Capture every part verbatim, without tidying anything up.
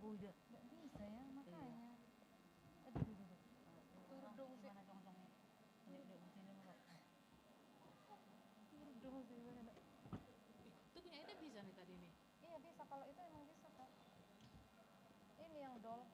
Udah. Nggak bisa ya, makanya. Aduh, aduh, aduh. Turun dong, Zi. Turun dong, Zi, gimana? Itu punya Ida bisa nih tadi nih. Iya, bisa. Kalau itu emang bisa, Kak. Ini yang dol.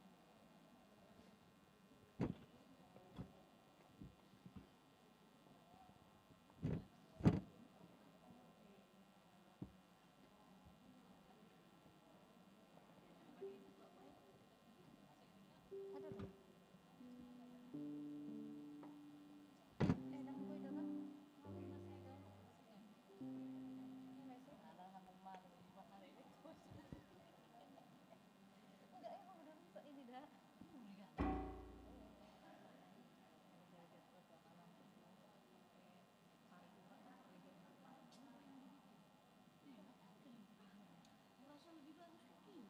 Enggak, emang udah rusak ini, dah. Merasa lebih bagus begini.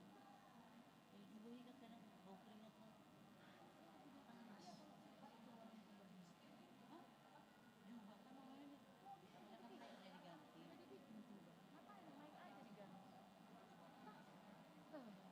Ya juga, iya, kadang bau keringat, Bang. Panas. Hah? Juga kan namanya, ya kan, kayak jadi ganti. Ngapain? Main aja diganti. Hah? Saya, saya juga.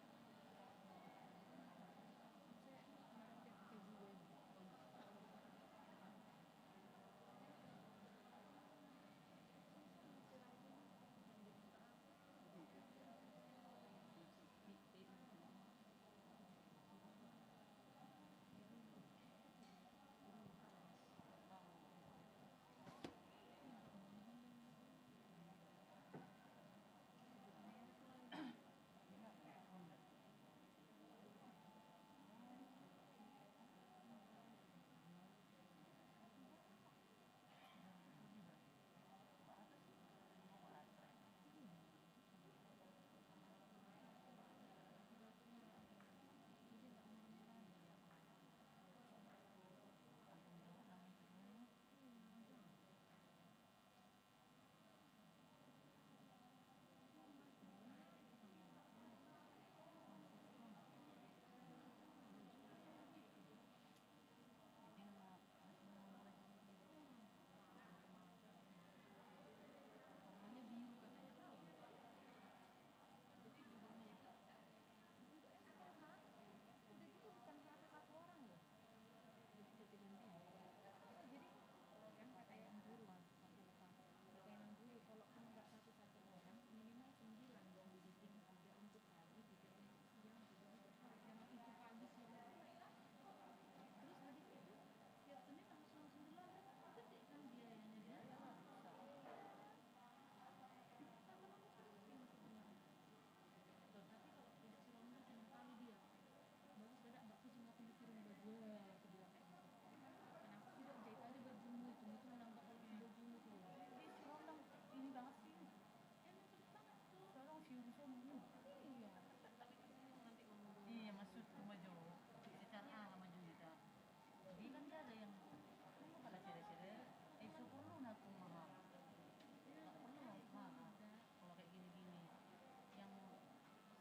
Udah gitu bukan satu-satu orang loh. Jadi, kan kata yang dulu, kata yang dulu, kalaupun nggak satu-satu orang, minimal sembilan dong dibikin, tiga untuk pagi, tiga untuk siang, tiga untuk sore. Jangan itu pagi, siang, sore. Terus habis itu, tiap Senin langsung sembilan, kan gede kan biayanya dia. Tapi kalau tidak si Ronda, enak kali dia. Bagus, gak ada bakso, cuma aku dikirim baju, eh, kedua kayak gitu. Kenapa tidak jahit aja bajumu itu? Itu menambah kalau bajumu tuh. Ih, si Ronda ini banget sih. Emang pedes banget tuh. Sekarang si Urusan ini. Iya. Iya, maksudku maju. Secara ah, maju kita. Dia kan dia ada yang, aku mau pada cere-cere, eh, syukur lu ngaku mahal. Nggak perlu mahal. Kalau kayak gini-gini, yang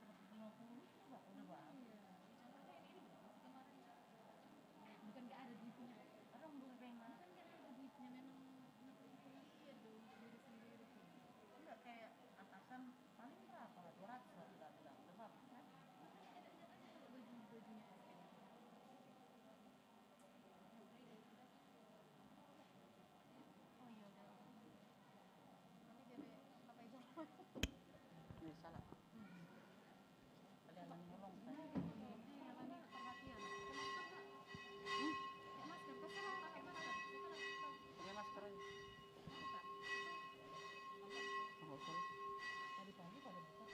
seratus lima puluh itu nggak udah bagus. Iya. Bukan nggak ada duitnya. Orang gue pengen. Bukan nggak ada duitnya, memang nggak pernah mikir dong untuk diri sendiri. Enggak, kayak atasan paling berapa? Dua ratus lah, kita bilang. Udah bagus kan? Makanya ada-ada aja kalau baju-bajunya. Oh iya, udah. Nanti dia pakai jam. Ini salah. Hmm. Ada yang nyolong tadi. Ini apa nih, perhatian? Pakai masker, Kak? Hmm? Pakai masker, terserah pakai masker. Pakai masker aja. Buka. Nggak usah. Tadi pagi pada buka.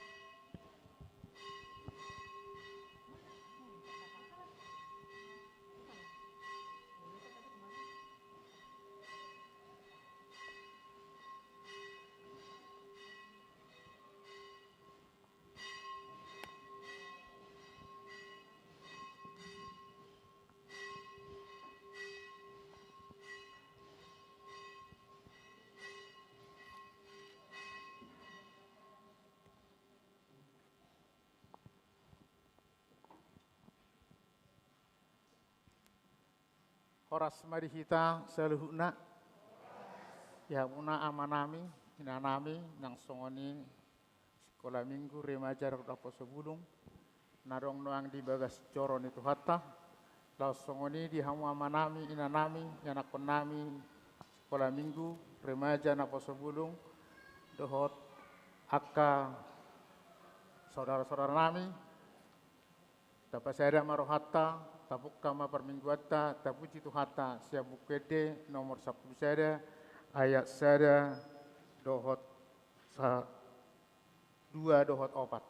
Horas ma di hita saluhutna. Ia hamuna amanami, inanami, nang songon i sikola minggu, remaja, dohot naposobulung. Na adong nuaeng di bagas joro ni Tuhanta, laos songon i di hamu amanami, inanami, ianakkonnami, sikola minggu, remaja, naposo bulung, dohot angka saudara-saudaranami, tapasada ma rohanta, tapungka ma parmingguanta, tapuji Tuhanta, sian Buku Ende nomor sampulu sada, ayat sada, dohot sa-, dua dohot opat.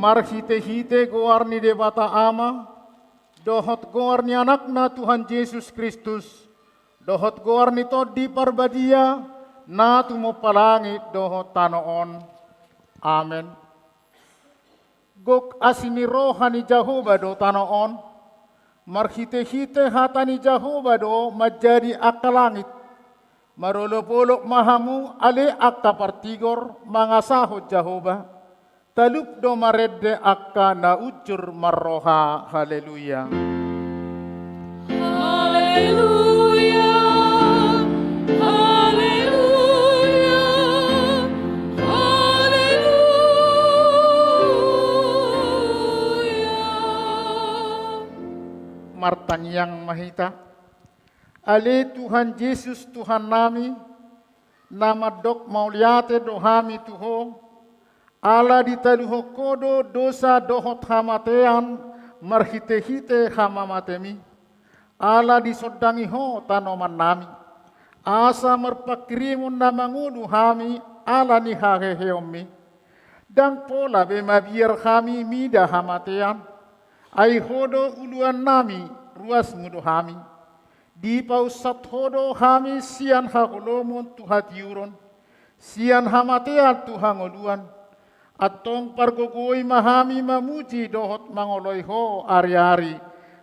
Marhitehite goar ni Debata Ama, dohot goar ni Anakna Tuhan Jesus Kristus, dohot goar ni Tondi Parbadia, na tumompa langit dohot tano on. Amen. Gok asi ni roha ni Jahowa do tano on, marhitehite hata ni Jahowa do manjadi angka langit. Marolopolop ma hamu ale angka partigor mangasahon Jahowa. Talup do marende angka na unjur marroha. Haleluya. Haleluya. Haleluya. Haleluya. Martangiang ma hita. Ale Tuhan Jesus, Tuhannami, na mandok mauliate do hami tu Ho, ala ditaluhon Ho do dosa dohot hamatean marhitehite hamamatemi, ala disondangi Ho tanomannami, asa marpanghirimon na mangolu hami ala ni haheheonmi. Ndang pola be mabiar hami mida hamatean, ai Ho do uluannami, ruasmu do hami. Dipaunsat Ho do hami sian haholomon tu hatiuron, sian hamatean tu hangoluan. Antong pargogoi ma hami mamuji dohot mangoloi Ho ariari,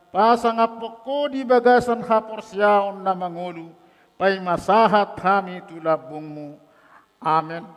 pasangaphon Ho di bagasan haporseaon na mangolu, paima sahat hami tu lambungmu. Amen.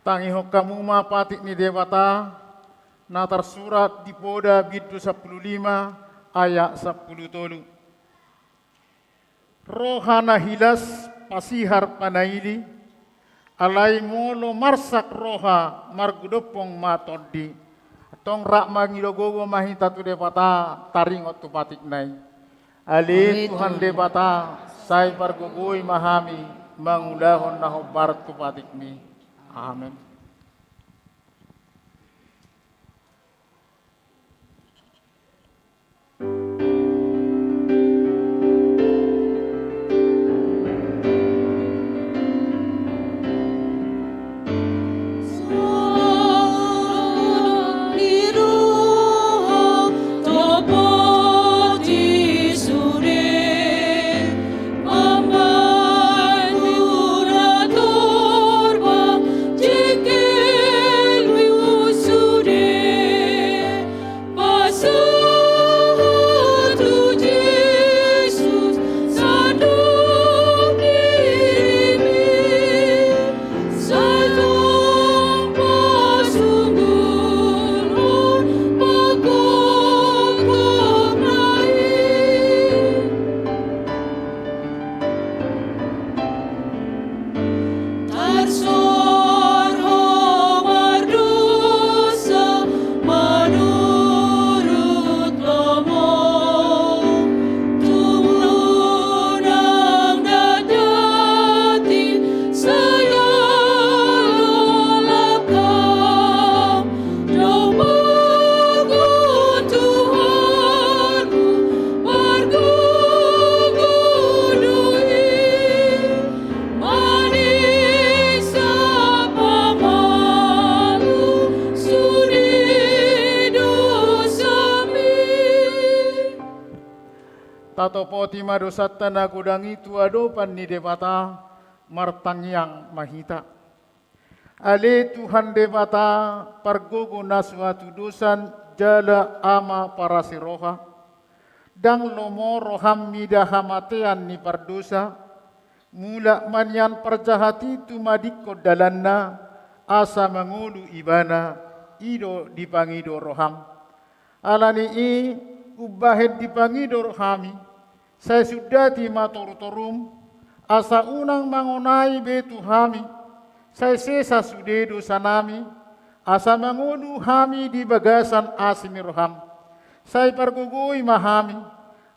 Tangihon hamu ma patik ni Debata, na tarsurat di Poda bindu sampulu lima ayat sampulu tolu. Roha na hilas pasihar panaili, alai molo marsak roha margodophon ma tondi. Antong rap mangido gogo ma hita tu Debata taringot tu patikna i. Ale Tuhan Debata, sai pargogoi ma hami mangulahon na hombar tu patikmi. Amen. Tatopoti ma dosanta na godang i tu adopan ni Debata, martangiang ma hita. Ale Tuhan Debata, pargogo na so hatudosan jala Ama parasi roha. Ndang lomo roham mida hamatean ni pardosa, mulak ma nian parjahat i tumadingkon dalanna, asa mangolu ibana, i do dipangido roham. Ala ni i, umbahen dipangido rohami, sai sundati ma torutorum, asa unang mangonai be tu hami, sai sesa sude dosanami, asa mangolu hami di bagasan asi ni roham. Sai pargogoi ma hami,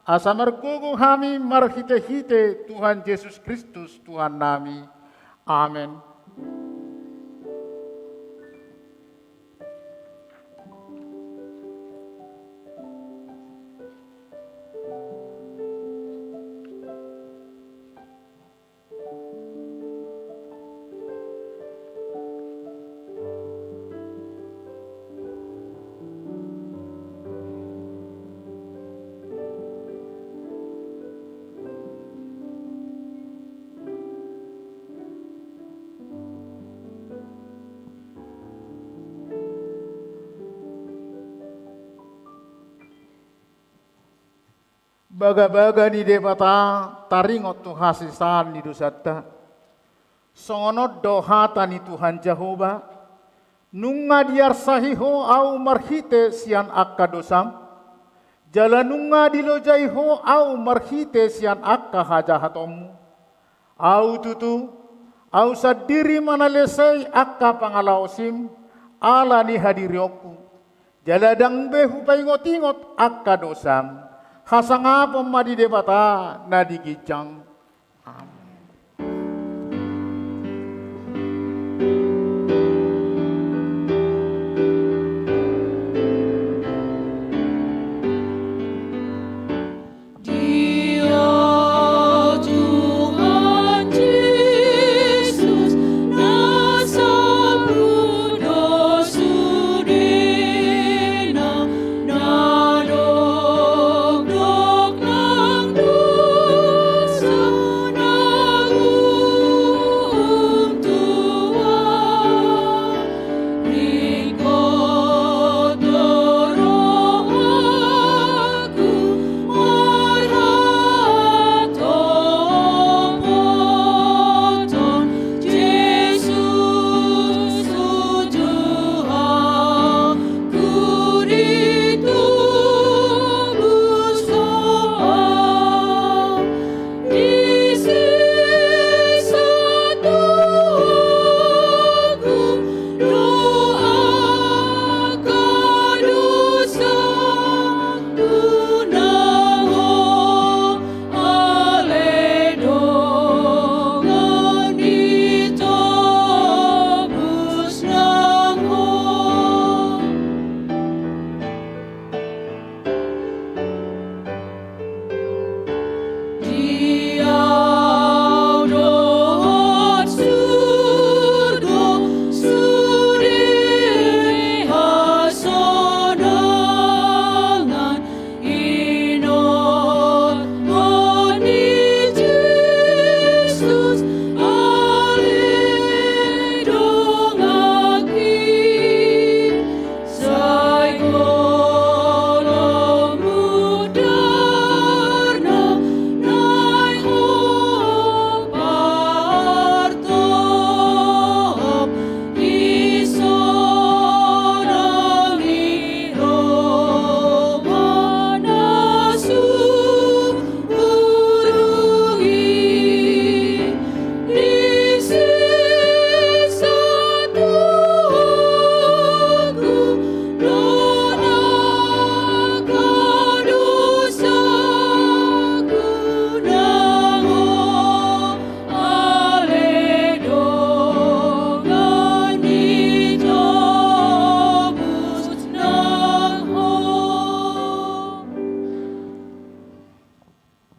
asa margogo hami marhitehite Tuhan Jesus Kristus Tuhannami. Amen. Bagabaga ni Debata taringot tu hasesaan ni dosanta. Songon on do hata ni Tuhan Jahowa: Nunga diarsahi ho ahu marhite sian angka dosam, jala nunga dilojai ho ahu marhite sian angka hajahatonmu. Ahu tutu, ahu sandiri manalesei angka pangalaosim ala ni hadirionku, jala ndang be hupaingotingot angka dosam. Hasangapon ma di Debata na di ginjang. Amen. Dia Tuhan Jesus, na sampur do sudena, na dokdok nang dosa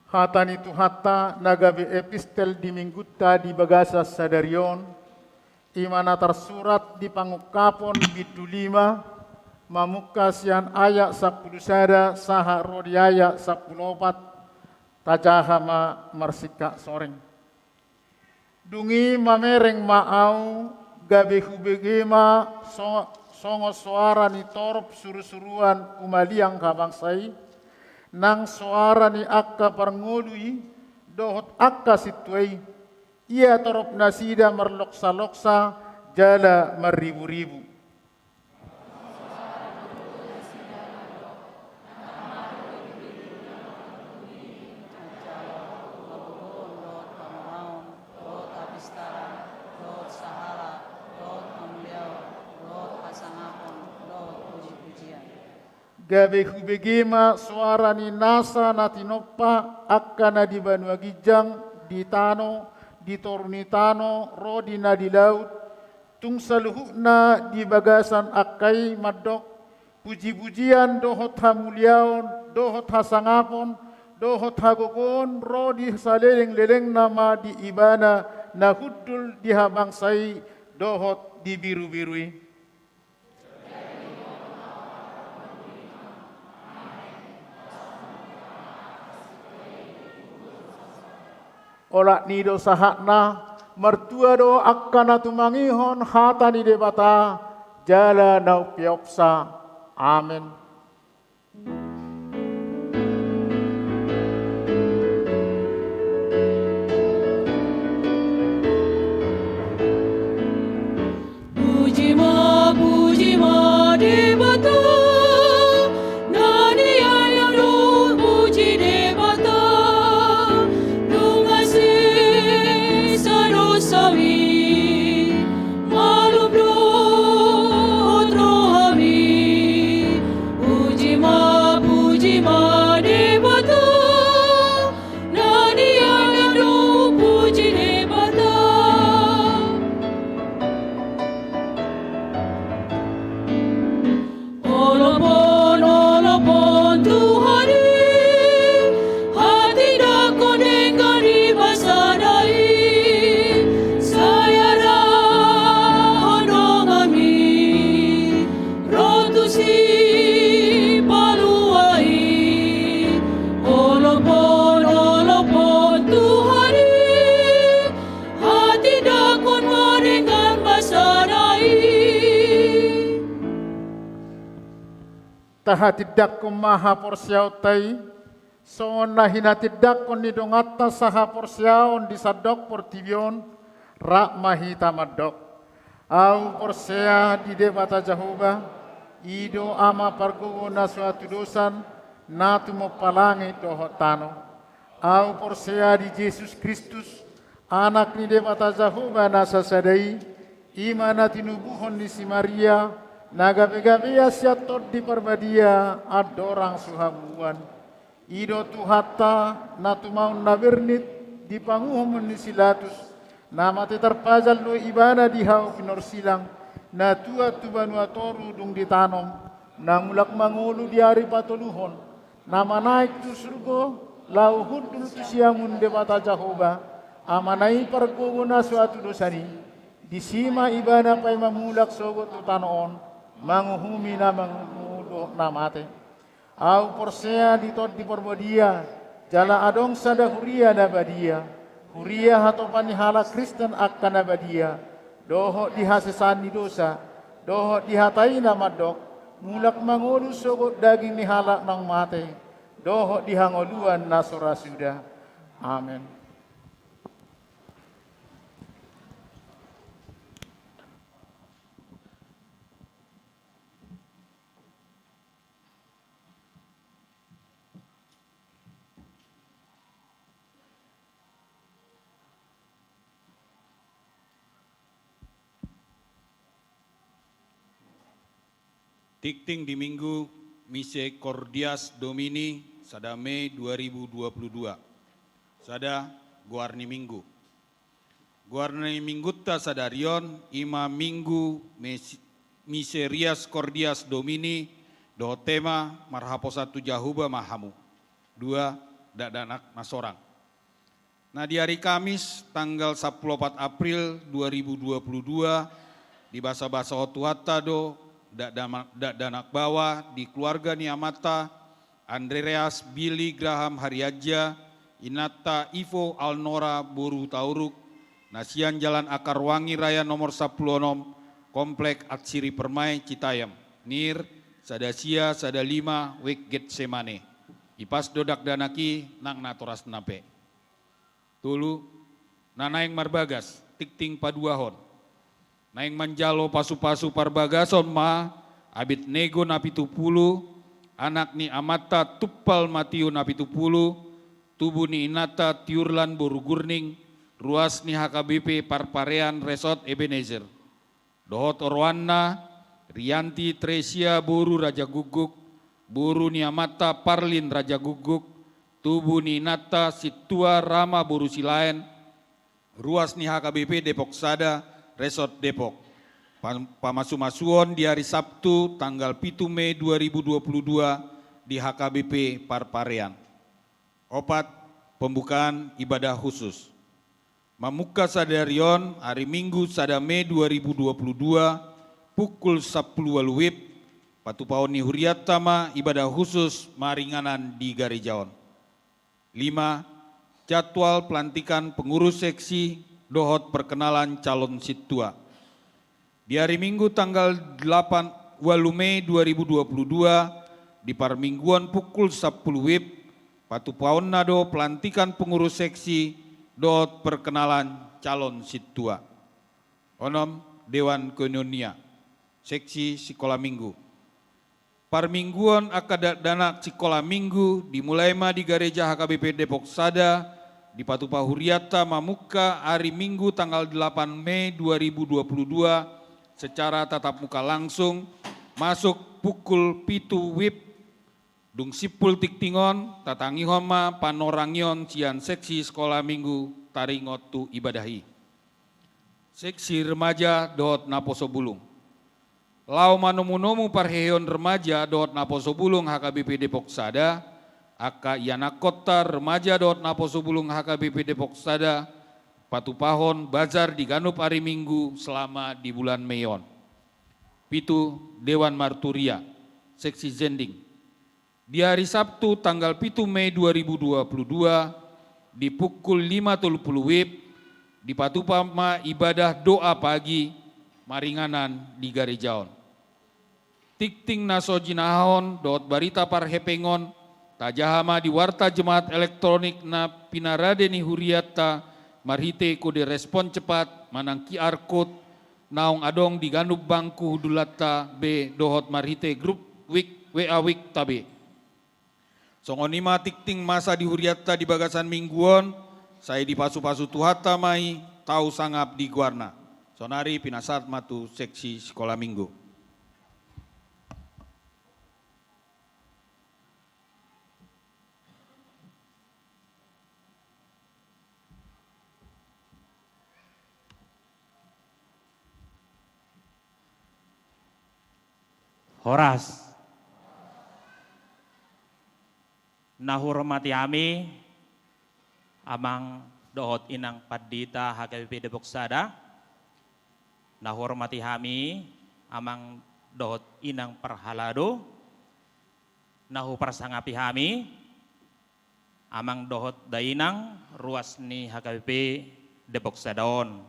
Hata ni Tuhanta na gabe epistel di Minggunta di bagasan sadari on, i ma na tarsurat di Pangungkapon bindu lima, mamungka sian ayat sampulu sada sahat ro di ayat sampulu opat, tajaha ma marsingkat soreng. Dung i mamereng ma ahu, gabe hubege ma so-, songon soara ni torop surusuruan humaliang habangsa i, nang soara ni angka parngolu i dohot angka sintua i, ia torop nasida marloksaloksa jala marriburibu. Gabe hubege ma soara ni nasa na tinompa angka na di banua ginjang, di tano, di toru ni tano, ro di na di laut, tung saluhutna di bagasan angka i mandok, pujipujian dohot hamuliaon, dohot hasangapon, dohot hagogoon, ro di salelenglelengna ma di Ibana na hundul di habangsa i, dohot di birubiru i. Olat ni do sahatna, martua do angka na tumangihon hata ni Debata, jala na umpeopsa. Amen. Puji ma, puji ma Debata, na nian do puji Debata, nunga sesa dosami, malum dohot rohami. Puji ma, puji ma Debata, na nian do puji Debata. Olopon, olopon Tuhan i, hatindanghon denggan ni basana i, sai arahon donganmi ro tu Sipalua i. Olopon, olopon Tuhan i, hatindanghon ma denggan basana i. Tahatindanghon ma haporseaonta i, songon na hinatindanghon ni donganta sahaporseaon di sandok portibi on, rap ma hita mandok. Ahu porsea di Debata Jahowa, i do Ama pargogo na so hatudosan, na tumompa langit dohot tano. Ahu porsea di Jesus Kristus, Anak ni Debata Jahowa na sasada i, i ma na tinubuhon ni si Maria, na gabegabea sian Tondi Parbadia, andorang so habubuhan. I do Tuhanta, na tumaon na bernit di panguhumon ni si Pilatus, na mate tarpajal do Ibana di hau pinorsilang, na tuat tu banua toru dung ditanom, na mulak mangolu di ari patoluhon, na manaek tu surgo, laho hundul tu siamun Debata Jahowa, Amana i pargogo na so hatudosan i. Disi ma Ibana paima mulak sogot tu tano on, manguhumi na mangolu dohot na mate. Ahu porsea di Tondi Parbadia, jala adong sada huria na badia, huria hatopan ni halak Kristen angka na badia, dohot di hasesaan ni dosa, dohot di hata i na mandok, mulak mangolu sogot daging ni halak naung mate, dohot di hangoluan na so ra suda. Amen. Tingting di Minggu Misericordias Domini, sada Mei dua ribu dua puluh dua. Sada, goar ni Minggu. Goar ni Minggunta sadari on, i ma Minggu Mes-, Misericordias Domini, dohot tema, Marhaposan tu Jahowa ma hamu. Dua, dakdanak na sorang. Na di ari Kamis tanggal sampulu opat April dua ribu dua puluh dua, dibasabasahon Tuhanta do dakdama-, dakdanak baoa di keluarga ni amanta Andreas Billy Graham Harianja, inanta Ivo Alnora boru Hutauruk, na sian Jalan Akarwangi Raya nomor sampulu onom, Komplek Atsiri Permai, Citayam, nir sada sia sada lima, Wijk Getsemane. Ipas do dakdanak i nang natorasna pe. Tolu, na naeng marbagas, tingting paduahon. Naeng manjalo pasupasu parbagason ma Abednego Napitupulu, anak ni amanta Tumpal Matio Napitupulu, tubu ni inanta Tiurlan boru Gurning, ruas ni H K B P Parparean Resort Ebenezer. Dohot oroanna, Rianti Tresia boru Rajagukguk, boru ni amanta Parlin Rajagukguk, tubu ni inanta Sintua Rama boru Silaen, ruas ni H K B P Depok Sada, Resort Depok. Pa-, pamasumasuon di ari Sabtu tanggal pitu Mei dua ribu dua puluh dua di H K B P Parparean. Opat, pembukaan ibadah khusus. Mamungka sadari on, ari Minggu sada Mei dua ribu dua puluh dua, pukul sampulu ualu WIB, patupaon ni hurianta ma ibadah khusus maringanan di gareja on. Lima, jadwal pelantikan pengurus seksi dohot perkenalan calon sintua. Di ari Minggu tanggal delapan, ualu Mei dua ribu dua puluh dua, di parmingguon pukul sampulu WIB, patupaonna do pelantikan pengurus seksi dohot perkenalan calon sintua. Onom, Dewan Koinonia, seksi sikola Minggu. Parmingguon angka dakdanak sikola Minggu dimulai ma di gareja H K B P Depok Sada, dipatupa hurianta mamungka ari Minggu tanggal delapan Mei dua ribu dua puluh dua secara tatap muka langsung, masuk pukul pitu WIB. Dung simpul tingting on, tatangihon ma panorangion sian seksi sikola Minggu taringot tu ibadah i. Seksi remaja dohot naposo bulung. Laho manomunomu parheheon remaja dohot naposo bulung H K B P Depok Sada, angka ianakkonta remaja dohot naposo bulung H K B P Depok Sada, patupahon bazar di ganup ari Minggu selama di bulan Mei on. Pitu, Dewan Marturia, seksi zending. Di ari Sabtu tanggal pitu Mei dua ribu dua puluh dua, di pukul lima tolu pulu WIB, dipatupa ma ibadah doa pagi maringanan di gareja on. Tingting na so jinahahon dohot barita parhepengon, tajaha ma di warta jemaat elektronik na pinarade ni hurianta marhite kode respon cepat manang Q R code, naung adong di ganup bangku hundulanta be dohot marhite grup wik, W A wikta be. Songon i ma tingting masa di hurianta di bagasan Minggu on, sai dipasupasu Tuhanta ma i, tau sangap di goarna. Saonari pinasahat ma tu seksi sikola Minggu. Horas. Na huhormati hami, Amang dohot Inang Pandita H K B P Depok Sada. Na huhormati hami, Amang dohot Inang Parhalado. Na huparsangapi hami, Amang dohot Dainang ruas ni H K B P Depok Sada on.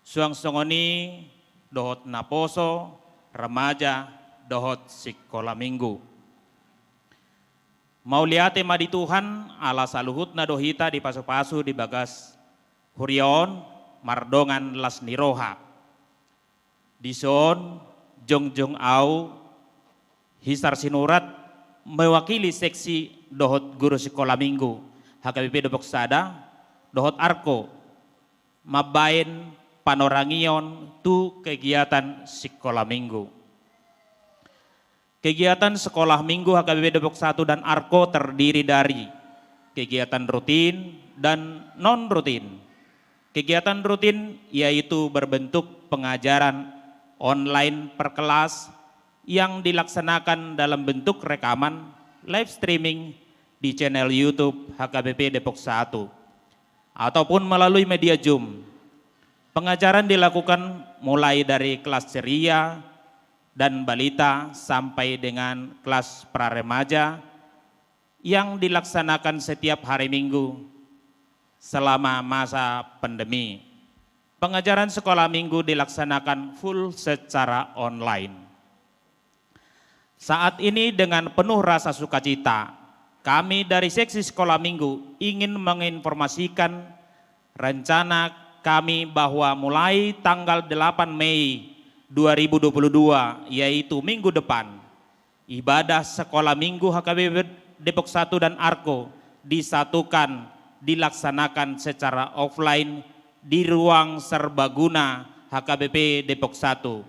Suang songon i dohot naposo, remaja, dohot sikola Minggu. Mauliate ma di Tuhan, ala saluhutna do hita dipasupasu di bagas huria on mardongan las ni roha. Dison, jongjong au, Hisar Sinurat, mewakili seksi dohot guru sikola Minggu H K B P Depok Sada, dohot Arko, mambaen panorangion tu kegiatan sikola Minggu. Kegiatan sekolah Minggu H K B P Depok Satu dan Arko terdiri dari kegiatan rutin dan non-rutin. Kegiatan rutin yaitu berbentuk pengajaran online per kelas yang dilaksanakan dalam bentuk rekaman, live streaming, di channel YouTube H K B P Depok satu, ataupun melalui media Zoom. Pengajaran dilakukan mulai dari kelas ceria dan balita sampai dengan kelas praremaja yang dilaksanakan setiap hari Minggu selama masa pandemi. Pengajaran sekolah minggu dilaksanakan full secara online. Saat ini, dengan penuh rasa sukacita, kami dari Seksi Sekolah Minggu ingin menginformasikan rencana kami bahwa mulai tanggal delapan Mei dua ribu dua puluh dua, yaitu minggu depan, ibadah sekolah minggu H K B P Depok satu dan Arko disatukan, dilaksanakan secara offline di ruang serbaguna H K B P Depok satu.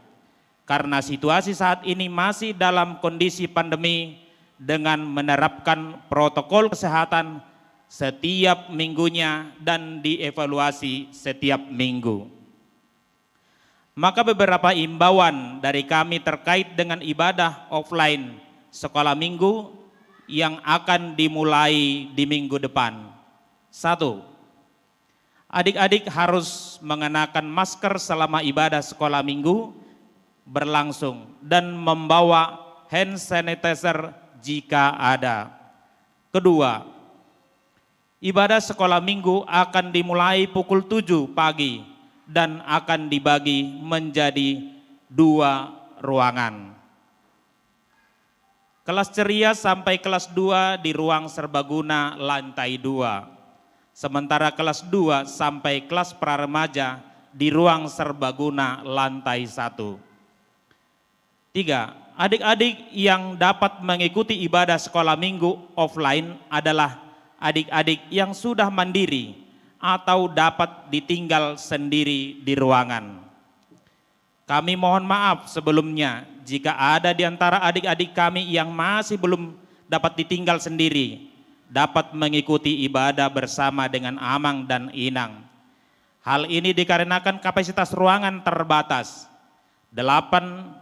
Karena situasi saat ini masih dalam kondisi pandemi, dengan menerapkan protokol kesehatan setiap minggunya dan dievaluasi setiap minggu. Maka beberapa imbauan dari kami terkait dengan ibadah offline sekolah minggu yang akan dimulai di minggu depan. Satu, adik-adik harus mengenakan masker selama ibadah sekolah minggu berlangsung dan membawa hand sanitizer jika ada. Kedua, ibadah sekolah minggu akan dimulai pukul tujuh pagi dan akan dibagi menjadi dua ruangan. Kelas ceria sampai kelas dua di ruang serbaguna lantai dua. Sementara kelas dua sampai kelas praremaja di ruang serbaguna lantai satu. Tiga, adik-adik yang dapat mengikuti ibadah sekolah minggu offline adalah adik-adik yang sudah mandiri atau dapat ditinggal sendiri di ruangan. Kami mohon maaf sebelumnya jika ada di antara adik-adik kami yang masih belum dapat ditinggal sendiri, dapat mengikuti ibadah bersama dengan amang dan inang. Hal ini dikarenakan kapasitas ruangan terbatas, delapan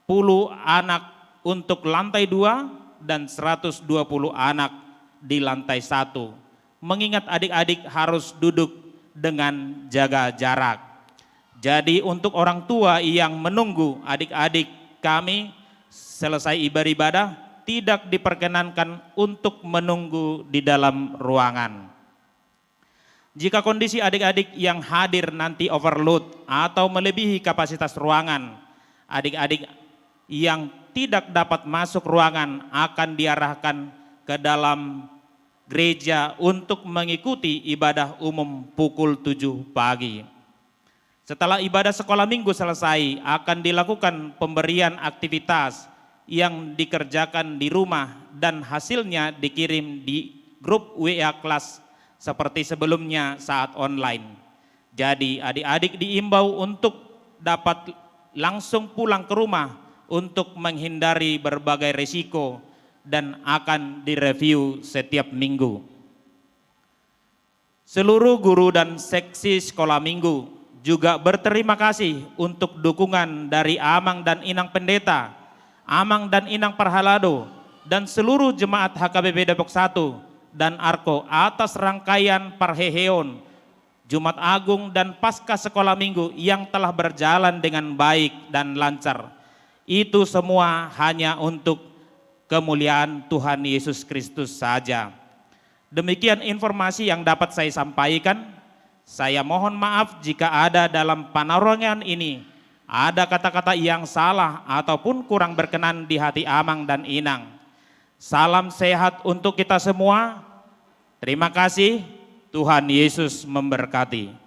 puluh anak untuk lantai dua dan seratus dua puluh anak di lantai satu. Mengingat adik-adik harus duduk dengan jaga jarak. Jadi, untuk orang tua yang menunggu adik-adik kami selesai beribadah, tidak diperkenankan untuk menunggu di dalam ruangan. Jika kondisi adik-adik yang hadir nanti overload atau melebihi kapasitas ruangan, adik-adik yang tidak dapat masuk ruangan akan diarahkan ke dalam gereja untuk mengikuti ibadah umum pukul tujuh pagi. Setelah ibadah sekolah minggu selesai, akan dilakukan pemberian aktivitas yang dikerjakan di rumah dan hasilnya dikirim di grup W A kelas seperti sebelumnya saat online. Jadi, adik-adik diimbau untuk dapat langsung pulang ke rumah untuk menghindari berbagai risiko dan akan direview setiap minggu. Seluruh guru dan seksi sekolah minggu juga berterima kasih untuk dukungan dari Amang dan Inang Pendeta, Amang dan Inang Parhalado, dan seluruh jemaat H K B P Depok satu dan Arko atas rangkaian parheheon Jumat Agung dan Paskah Sekolah Minggu yang telah berjalan dengan baik dan lancar. Itu semua hanya untuk kemuliaan Tuhan Yesus Kristus saja. Demikian informasi yang dapat saya sampaikan. Saya mohon maaf jika ada dalam panorongan ini ada kata-kata yang salah ataupun kurang berkenan di hati Amang dan Inang. Salam sehat untuk kita semua. Terima kasih. Tuhan Yesus memberkati.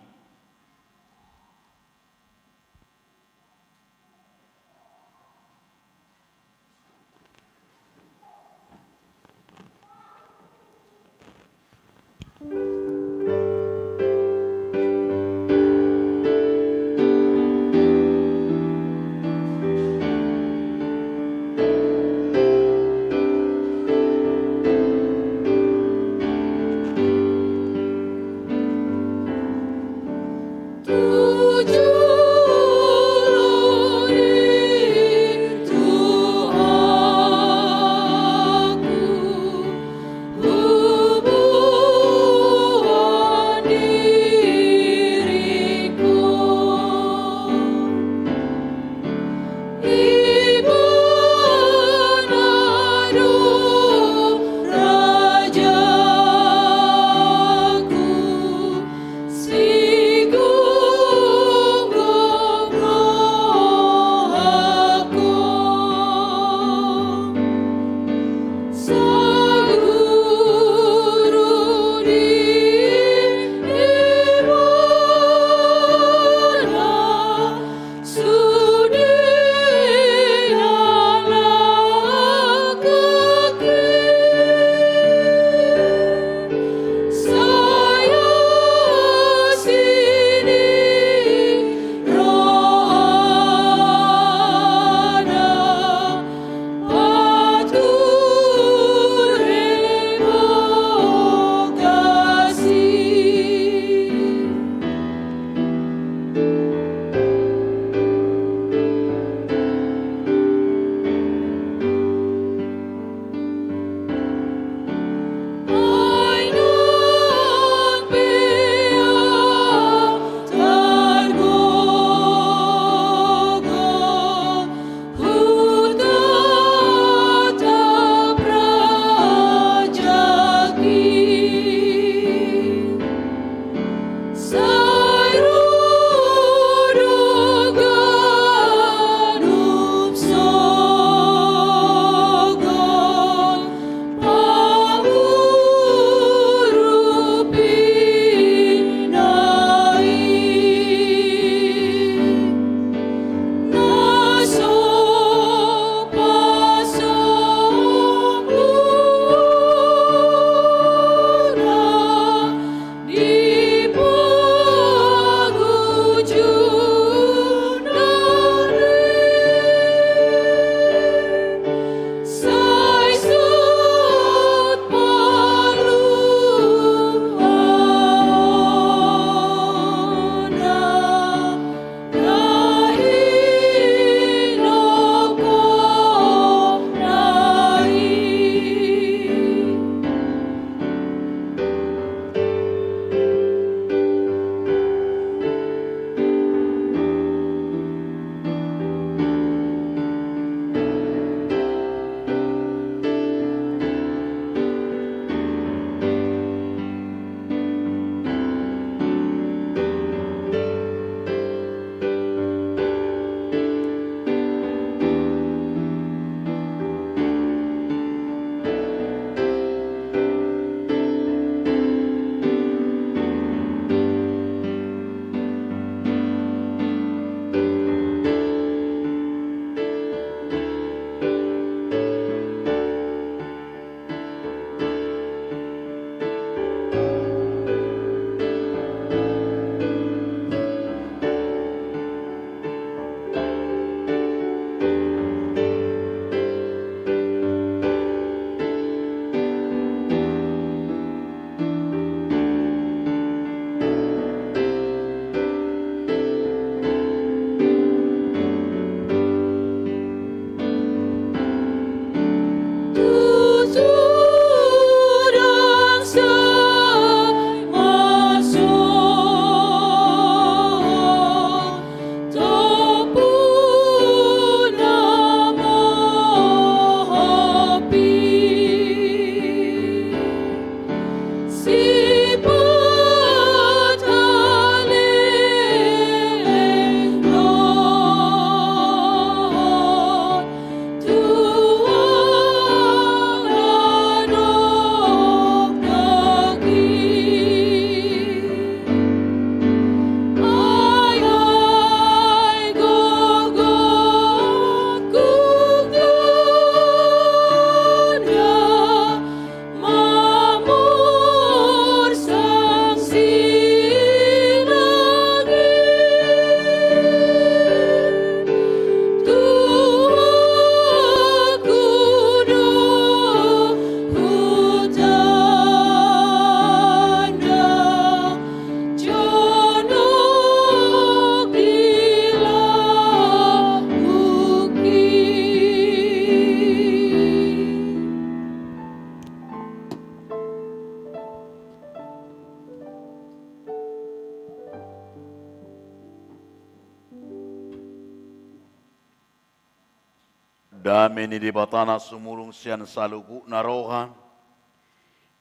Dame ni Debata na sumurung sian saluhutna roha,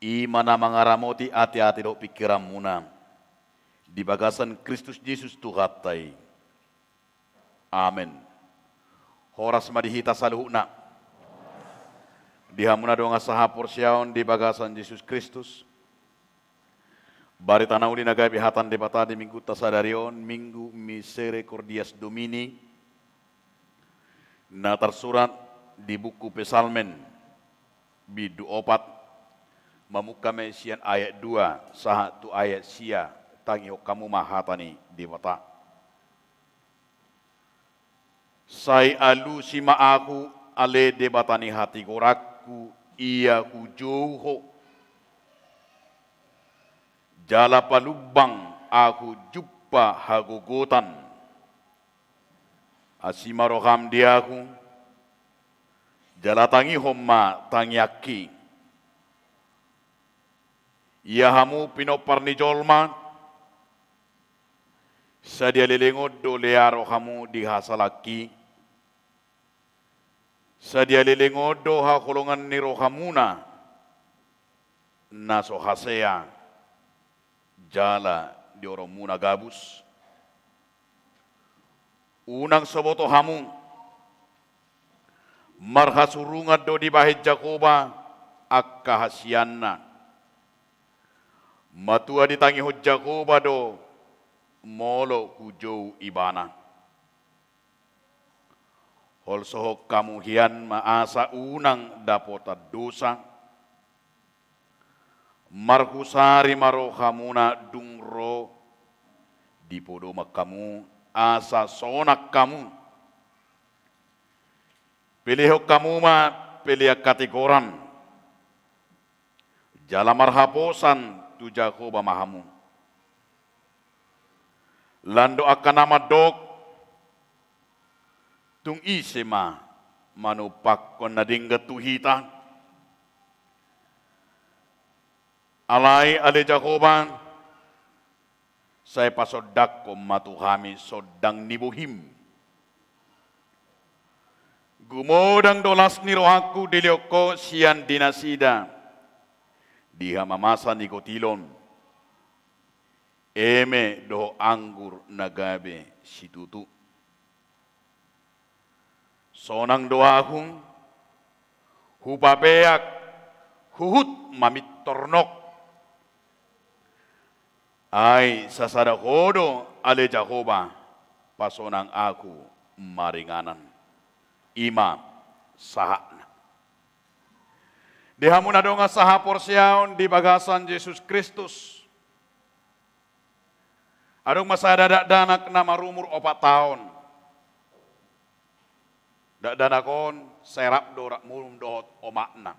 i ma na mangaramoti ateate dohot pingkiranmuna di bagasan Kristus Jesus Tuhanta i. Amen. Horas ma di hita saluhutna. Di hamu na dongan sahaporseaon di bagasan Jesus Kristus, barita na uli na gabe hata ni Debata di minggunta sadari on, Minggu Misericordias Domini, na tarsurat di buku Psalmen, bindu opat, mamungka ma i sian ayat dua sahat tu ayat sia. Tangihon hamu ma hata ni Debata. Sai alusi ma ahu, ale Debata ni hatigoranku, ia hujou Ho. Jala palumbang ahu jumpa hagogotan. Asi ma roham di ahu, jala tangihon ma tangiangki. Ia hamu pinompar ni jolma, sadia leleng on do learo hamu di hasalangki? Sadia leleng on do haholongan ni rohamuna na so hasea jala dioronmuna gabus? Unang so boto hamu, marhasurungan do dibahen Jahowa angka hasianna. Matua ditangihon Jahowa do molo hujou Ibana. Holsohon hamu hian ma asa unang dapotan dosa. Marhusari ma rohamuna dung ro dipodoman hamu, asa sonang hamu. Pelehon hamu ma pelean hatigoran, jala marhaposan tu Jahowa ma hamu. Lan do angka na mandok, tung ise ma manumpakkon na denggan tu hita? Alai ale Jahowa, sai pasondangkon ma tu hami sondang ni bohim. Gumodang do las ni rohangku dilehon Ho sian di nasida, di hamamasa ni kotilon, eme dohot anggur na gabe situtu. Sonang do ahu, hupapeak huhut mamintor nok. Ai sasada Ho do ale Jahowa, pasonang ahu maringanan. I ma sahatna. Di hamu na dongan sahaporseaon di bagasan Jesus Kristus, adong ma sada dakdanak na marumur opat taon. Dakdanak on sai rap do rap modom dohot omakna.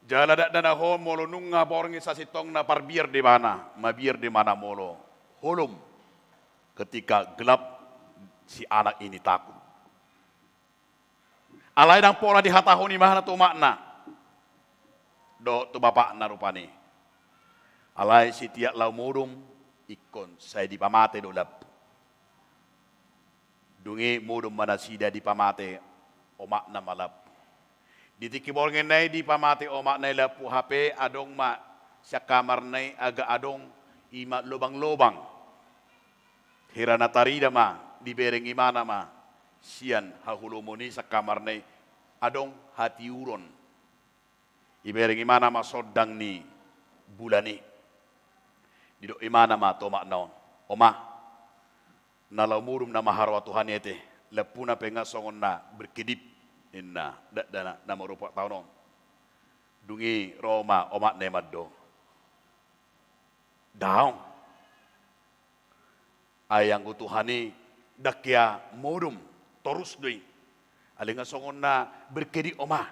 Jala dakdanak on molo nunga borngin sasintongna parbiar do ibana, mabiar do ibana molo holom, ketika gelap si anak ini takut. Alai ndang pola dihatahon ibana tu omakna dohot tu bapakna rupani. Alai sitiap laho modom, ingkon sai dipamate do lampu. Dung i modom ma nasida, dipamate omakna ma lampu. Di tingki borngin na i dipamate omakna i lampu, hape adong ma sian kamarna i, agak adong i ma lobang-lobang. Hira na tarida ma, dibereng ibana ma sian haholomon i, sian kamarna i adong hatiuron. Ibereng ibana ma sondang ni bulan i. Didok ibana ma tu omakna on, "Oma, na laho modom nama haroa tu hanete, lampuna pe nga songon na berkedip," ninna dakdanak na marumur opat taon on. Dung i ro ma omakna i mandok, "Daong. Ai anggo tu hami ndang hea modom, torus do i. Alai nga songon na berkedip, Oma.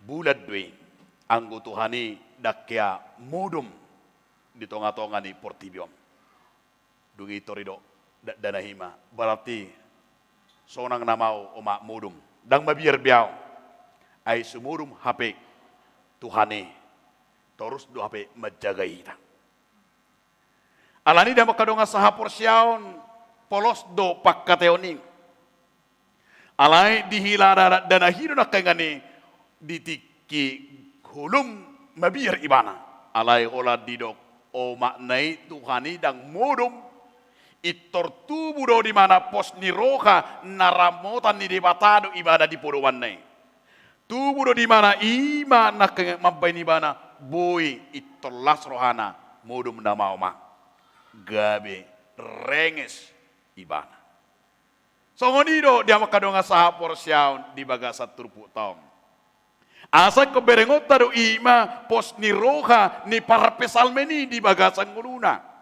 Bulan do i, anggo tu hami ndang hea modom di tonga-tonga ni portibi on." Dung i tor didok dakdanak i ma, "Berarti sonang nama au, Oma, modom. Ndang mabiar be au. Ai so modom hape Tuhan i, torus do hape manjaga hita." Alani i, damang angka dongan sahaporseaon, Polos do pangkataion i. Alai dihilala dana hido nangkaningan i, di tingki holom mabiar ibana. Alai holan didok omakna i, Tuhan i ndang modom. Pintor tubu do di ibana pos ni roha na ramotan ni Debata do ibana di podomanna i. Tubu do di ibana, i ma nangkaningan mambahen ibana boi pintor las rohana, modom nama omak. Gabe renges ibana. Songon i do di hamu angka dongan sahaporseaon di bagasan turpukta on. Asa ingkon berengonta do i ma pos ni roha ni parpsalmen i di bagasan ngoluna.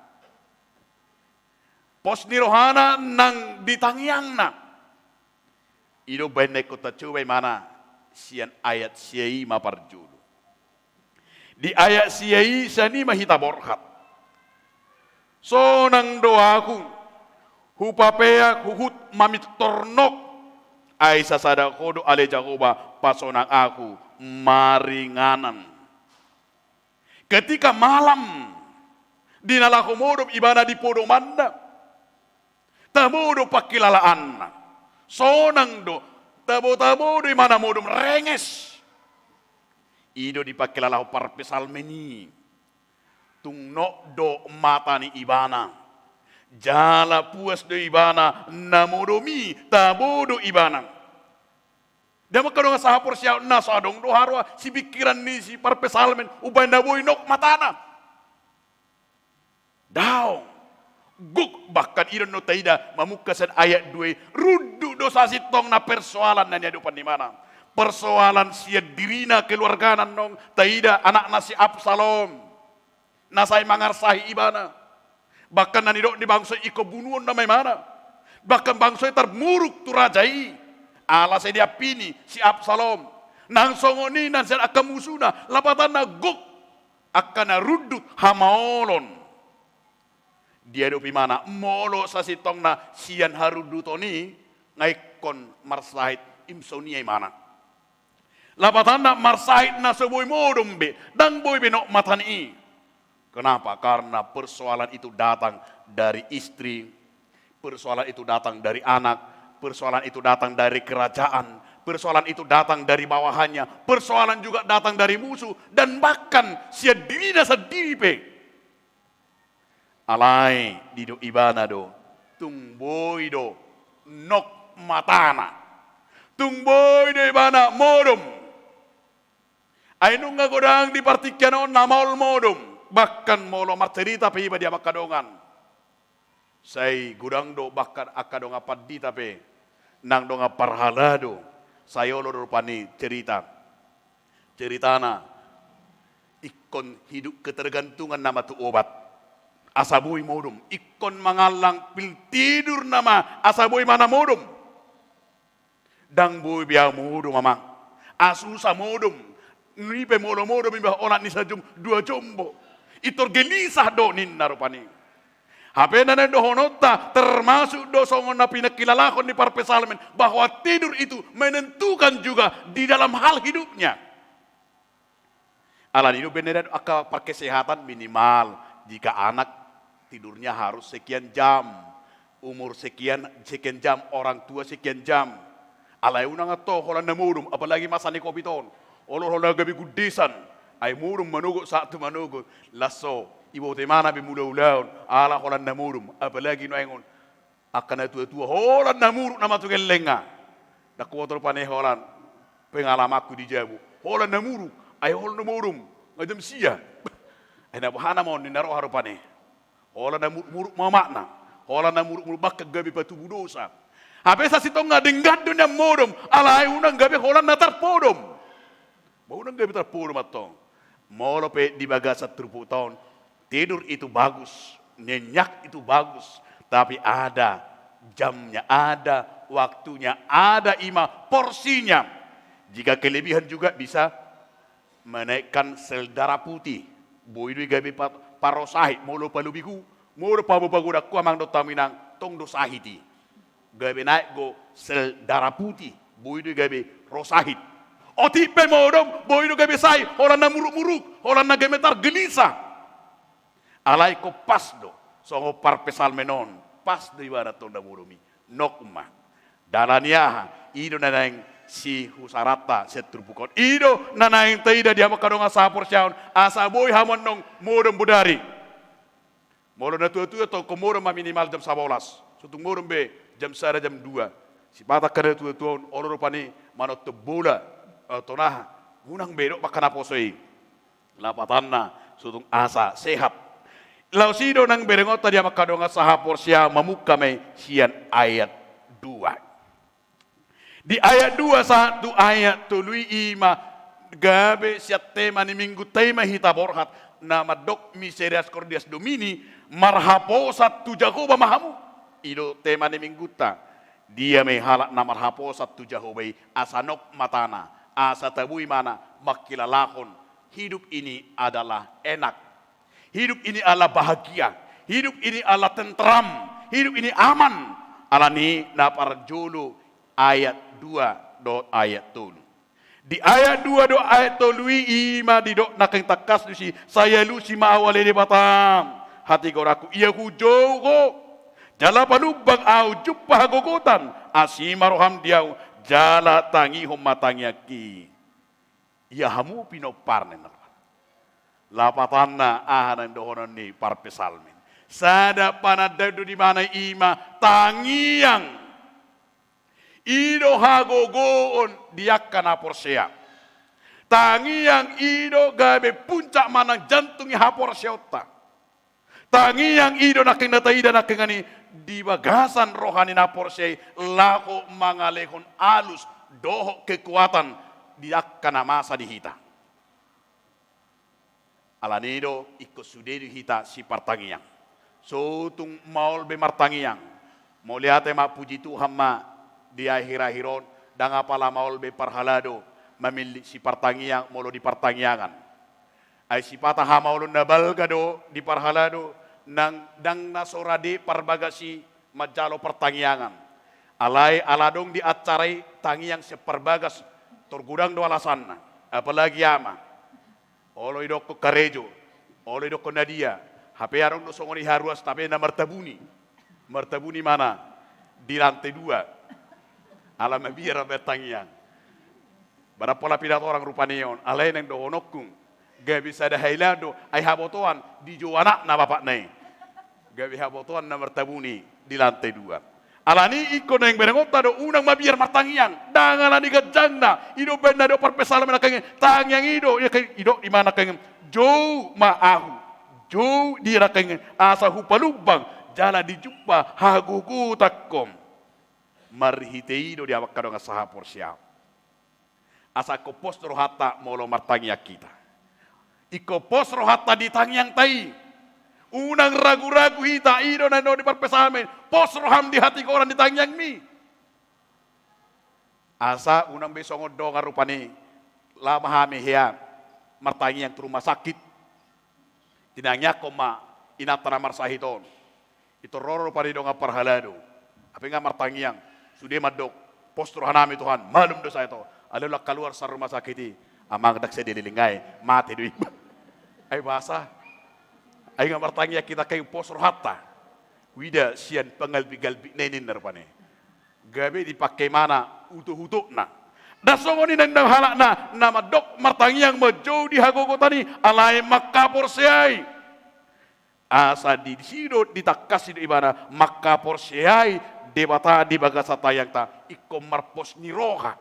Pos ni rohana nang di tangiangna. I do umbahen na ingkon tacoba ibana sian ayat sia i ma parjolo. Di ayat sia i sian i ma hita borhat. Sonang do ahu, hupapeak huhut mamintor nok, ai sasada Ho do ale Jahowa pasonang ahu maringanan. Ketika malam, di na laho modom ibana di podomanna, tabo do pangkilalaanna. Sonang do, tabo-tabo do ibana modom, renges. I do dipangkilalahon parpsalmen i. Tung nok do mata ni ibana. Jala puas do ibana na modom i, tabo do ibana. Di hamu angka dongan sahaporseaon, na so adong do haroa sipingkiran ni si parpsalmen umbahen na boi nok matana? Daong. Gok, bahkan i do annon taida mamungka sian ayat dua i, rundut do sasintongna persoalan na niadopan ni ibana. Persoalan sian dirina, keluargana, annon taida anakna si Absalom na sai mangarsahi ibana. Bahkan na nidok ni bangso i ingkon bunuon nama ibana. Bahkan bangso i tarmuruk tu raja i ala sai diampini si Absalom. Nang songon i nang sian angka musuna, lapatanna gok angka na rundut hamaolon. Diadopi ibana, molo sasintongna sian harunduton i, nga ingkon marsahit, inson ia ibana. Lapatanna marsahit na so boi modom be, ndang boi be nok matana i. Kenapa? Karena persoalan itu datang dari istri, persoalan itu datang dari anak, persoalan itu datang dari kerajaan, persoalan itu datang dari bawahannya, persoalan juga datang dari musuh, dan bahkan sian dirina sandiri pe. Alai didok ibana do, tung boi do nok matana. Tung boi do ibana modom. Ai nunga godang di partingkian on na maol modom. Bahkan molo marcerita pe iba di hamu angka dongan, sai godang do bahkan angka dongan pandita pe, nang dongan parhalado, sai olo do rupani cerita. Ceritana, ingkon hidup ketergantungan nama tu obat asa boi modom. Ingkon mangallang pil tidur nama asa boi ibana modom. Ndang boi be ahu modom, amang. Ahu susah modom. Nunga pe molo modom iba holan ni sajom dua jom bo. Pintor gelisah do ninna rupani. Hape na naeng dohononta, termasuk do songon na pinangkilalahon ni parpsalmen, bahwa tidur itu menentukan juga di dalam hal hidupnya. Alani i do umbahen na nidok angka parkesehatan, minimal jika anak tidurnya harus sekian jam, umur sekian, sekian jam, orang tua sekian jam. Alai unang antong holan na modom, apalagi masa ni covid on. Olo holan gabe gundesan, ai modom manogot sahat tu manogot. Laos so, iboto ibana be mangula ulaon ala holan na modom, apalagi nuaeng on. Angka na tua-tua, holan na muruk nama tu gellengnga. Ndang huboto rupani holan pengalamanku di jabu. Holan na muruk, ai holan na modom, nga jam sia. Ai na boha nama on ninna roha rupani. Holan na muruk-muruk ma omakna. Holan na muruk-muruk, bahkan gabe patubu dosa. Hape sasintongna denggan do nian modom, alai unang gabe holan na tarpodom. Ba unang gabe tarpodom antong. Molo pe di bagasan turpukta on, tidur itu bagus, nyenyak itu bagus, tapi ada jamnya, ada waktunya, ada i ma porsinya. Jika kelebihan juga bisa menaikkan sel darah putih. Boi do i gabe pa-, parosahit, molo palobihu, molo paboa pagodangku, amang dohot hamu inang, tong do sahit i. Gabe naik do sel darah putih, boi do i gabe ro sahit. Otik pe modom, boi do gabe sahit, holan na muruk-muruk, holan na gabe targelisah. Alai ingkon pas do songon parpsalmen on. Pas do ibana tong na modom i. Nokma. Dalani aha? I do na naeng sihusaranta sian turpuk on. I do na naeng taida di hamu angka dongan sahaporseaon. Asa boi hamu annon modom bodari. Molo na tuatua tong ingkon modom ma minimal jam sabolas. So tung modom be jam sada jam dua. Sipata angka na tuatua on olo rupani manonton bola. Atau na aha? Unang be didok angka na poso i. Lapatanna, so tung asa sehat. Laos i do nang berengonta di hamu angka dongan sahaporseaon, mamungka ma i sian ayat dua. Di ayat dua sahat tu ayat tolu i, i ma gabe sian tema ni minggunta i ma hita borhat na mandok Misericordias Domini, marhaposan tu Jahowa ma hamu. I do tema ni minggunta. Dia ma i halak na marhaposan tu Jahowa i, asa nokma tana, asa tabo ibana mangkilalahon hidup ini adalah enak. Hidup ini adalah bahagia. Hidup ini adalah tentram. Hidup ini aman. Alani na parjolo ayat dua dohot ayat tolu. Di ayat dua dohot ayat tolu i, i ma didok nangkin tangkas tusi, sai alusi ma ahu ale Debata, hatigoranku, ia hujou Ho. Jala palumbang ahu jumpa hagogotan, asi ma roham di ahu, jala tangihon ma tangiangki. Ia hamu pinomparna, ninna. Lapatanna aha na dohonon ni parpsalmen? Sada panandaion do di ibana, i ma tangiang. I do hagogoon di angka na porsea. Tangiang i do gabe puncak manang jantung ni haporseaonta. Tangiang i do nangkin na taida nangkin i di bagasan roha ni na porsea i laho mangalehon alus dohot kekuatan di angka na masa di hita. Alani i do ingkon sude do hita sipartangiang. So tung maol be martangiang. Mauliate ma, puji Tuhan ma, di akhir-akhir on ndang apala maol be parhalado mamillit sipartangiang molo di partangiangan. Ai sipata hamaolon na balga do di parhalado nang ndang na so rade parbagas i manjalo partangiangan. Alai ala adong di acara i tangiang sian parbagas, tor godang do alasanna. Apalagi ama. Olo idokkon karejo, olo idokkon na dia. Hape adong do songon i haruas, tapi na martabuni. Martabuni ma na di lantai dua. Ala mabiar ma tangiang. Barang pola pinangidoan rupani on, alai naeng dohononku. Gabe sada hailaan do, ai habotoan dijou anakna bapakna i. Gabe habotoan na martabuni di lantai dua. Alani i ingkon naeng berengonta do, unang mabiar martangiang. Ndang alani ganjangna, i do umbahen na didok parpsalmen nangkin, tangiang i do, i do, i do ibana nangkin, jou ma ahu. Jou di ahu nangkin, asa hupalumbang, jala dijumpa hagogotanku. Marhite i do di hamu angka dongan sahaporseaon. Asa ingkon pos rohanta molo martangiang hita. Ingkon pos rohanta di tangiangta i. Unang ragu-ragu hita, i do na nidok ni parpsalmen. Pos roham di hatigoran di tangiangmi. Asa unang be songon dongan rupani, laho ma hami hea martangiang tu rumah sakit. Tinangiangkon ma inanta na marsahit on. Itor ro rupani dongan parhalado. Hape nga martangiang. Sude mandok, pos rohanami Tuhan, malum do sahit on. Alai holan kaluar sian rumah sakit i, amang, ndang sai dileleng ai, mate do i. Ai boasa? Ai nga martangiang hita nangkin, pos rohanta. Huida sian pangalbi-albi na i, ninna rupani. Gabe dipangke ibana utok-utokna. Ndang songon i nang halak na, na mandok martangiang ma jou di hagogotan i, alai mangkaporseai. Asa disi do ditangkasi do ibana mangkaporseai Debata di bagasan tangiangta, ingkon marpos ni roha.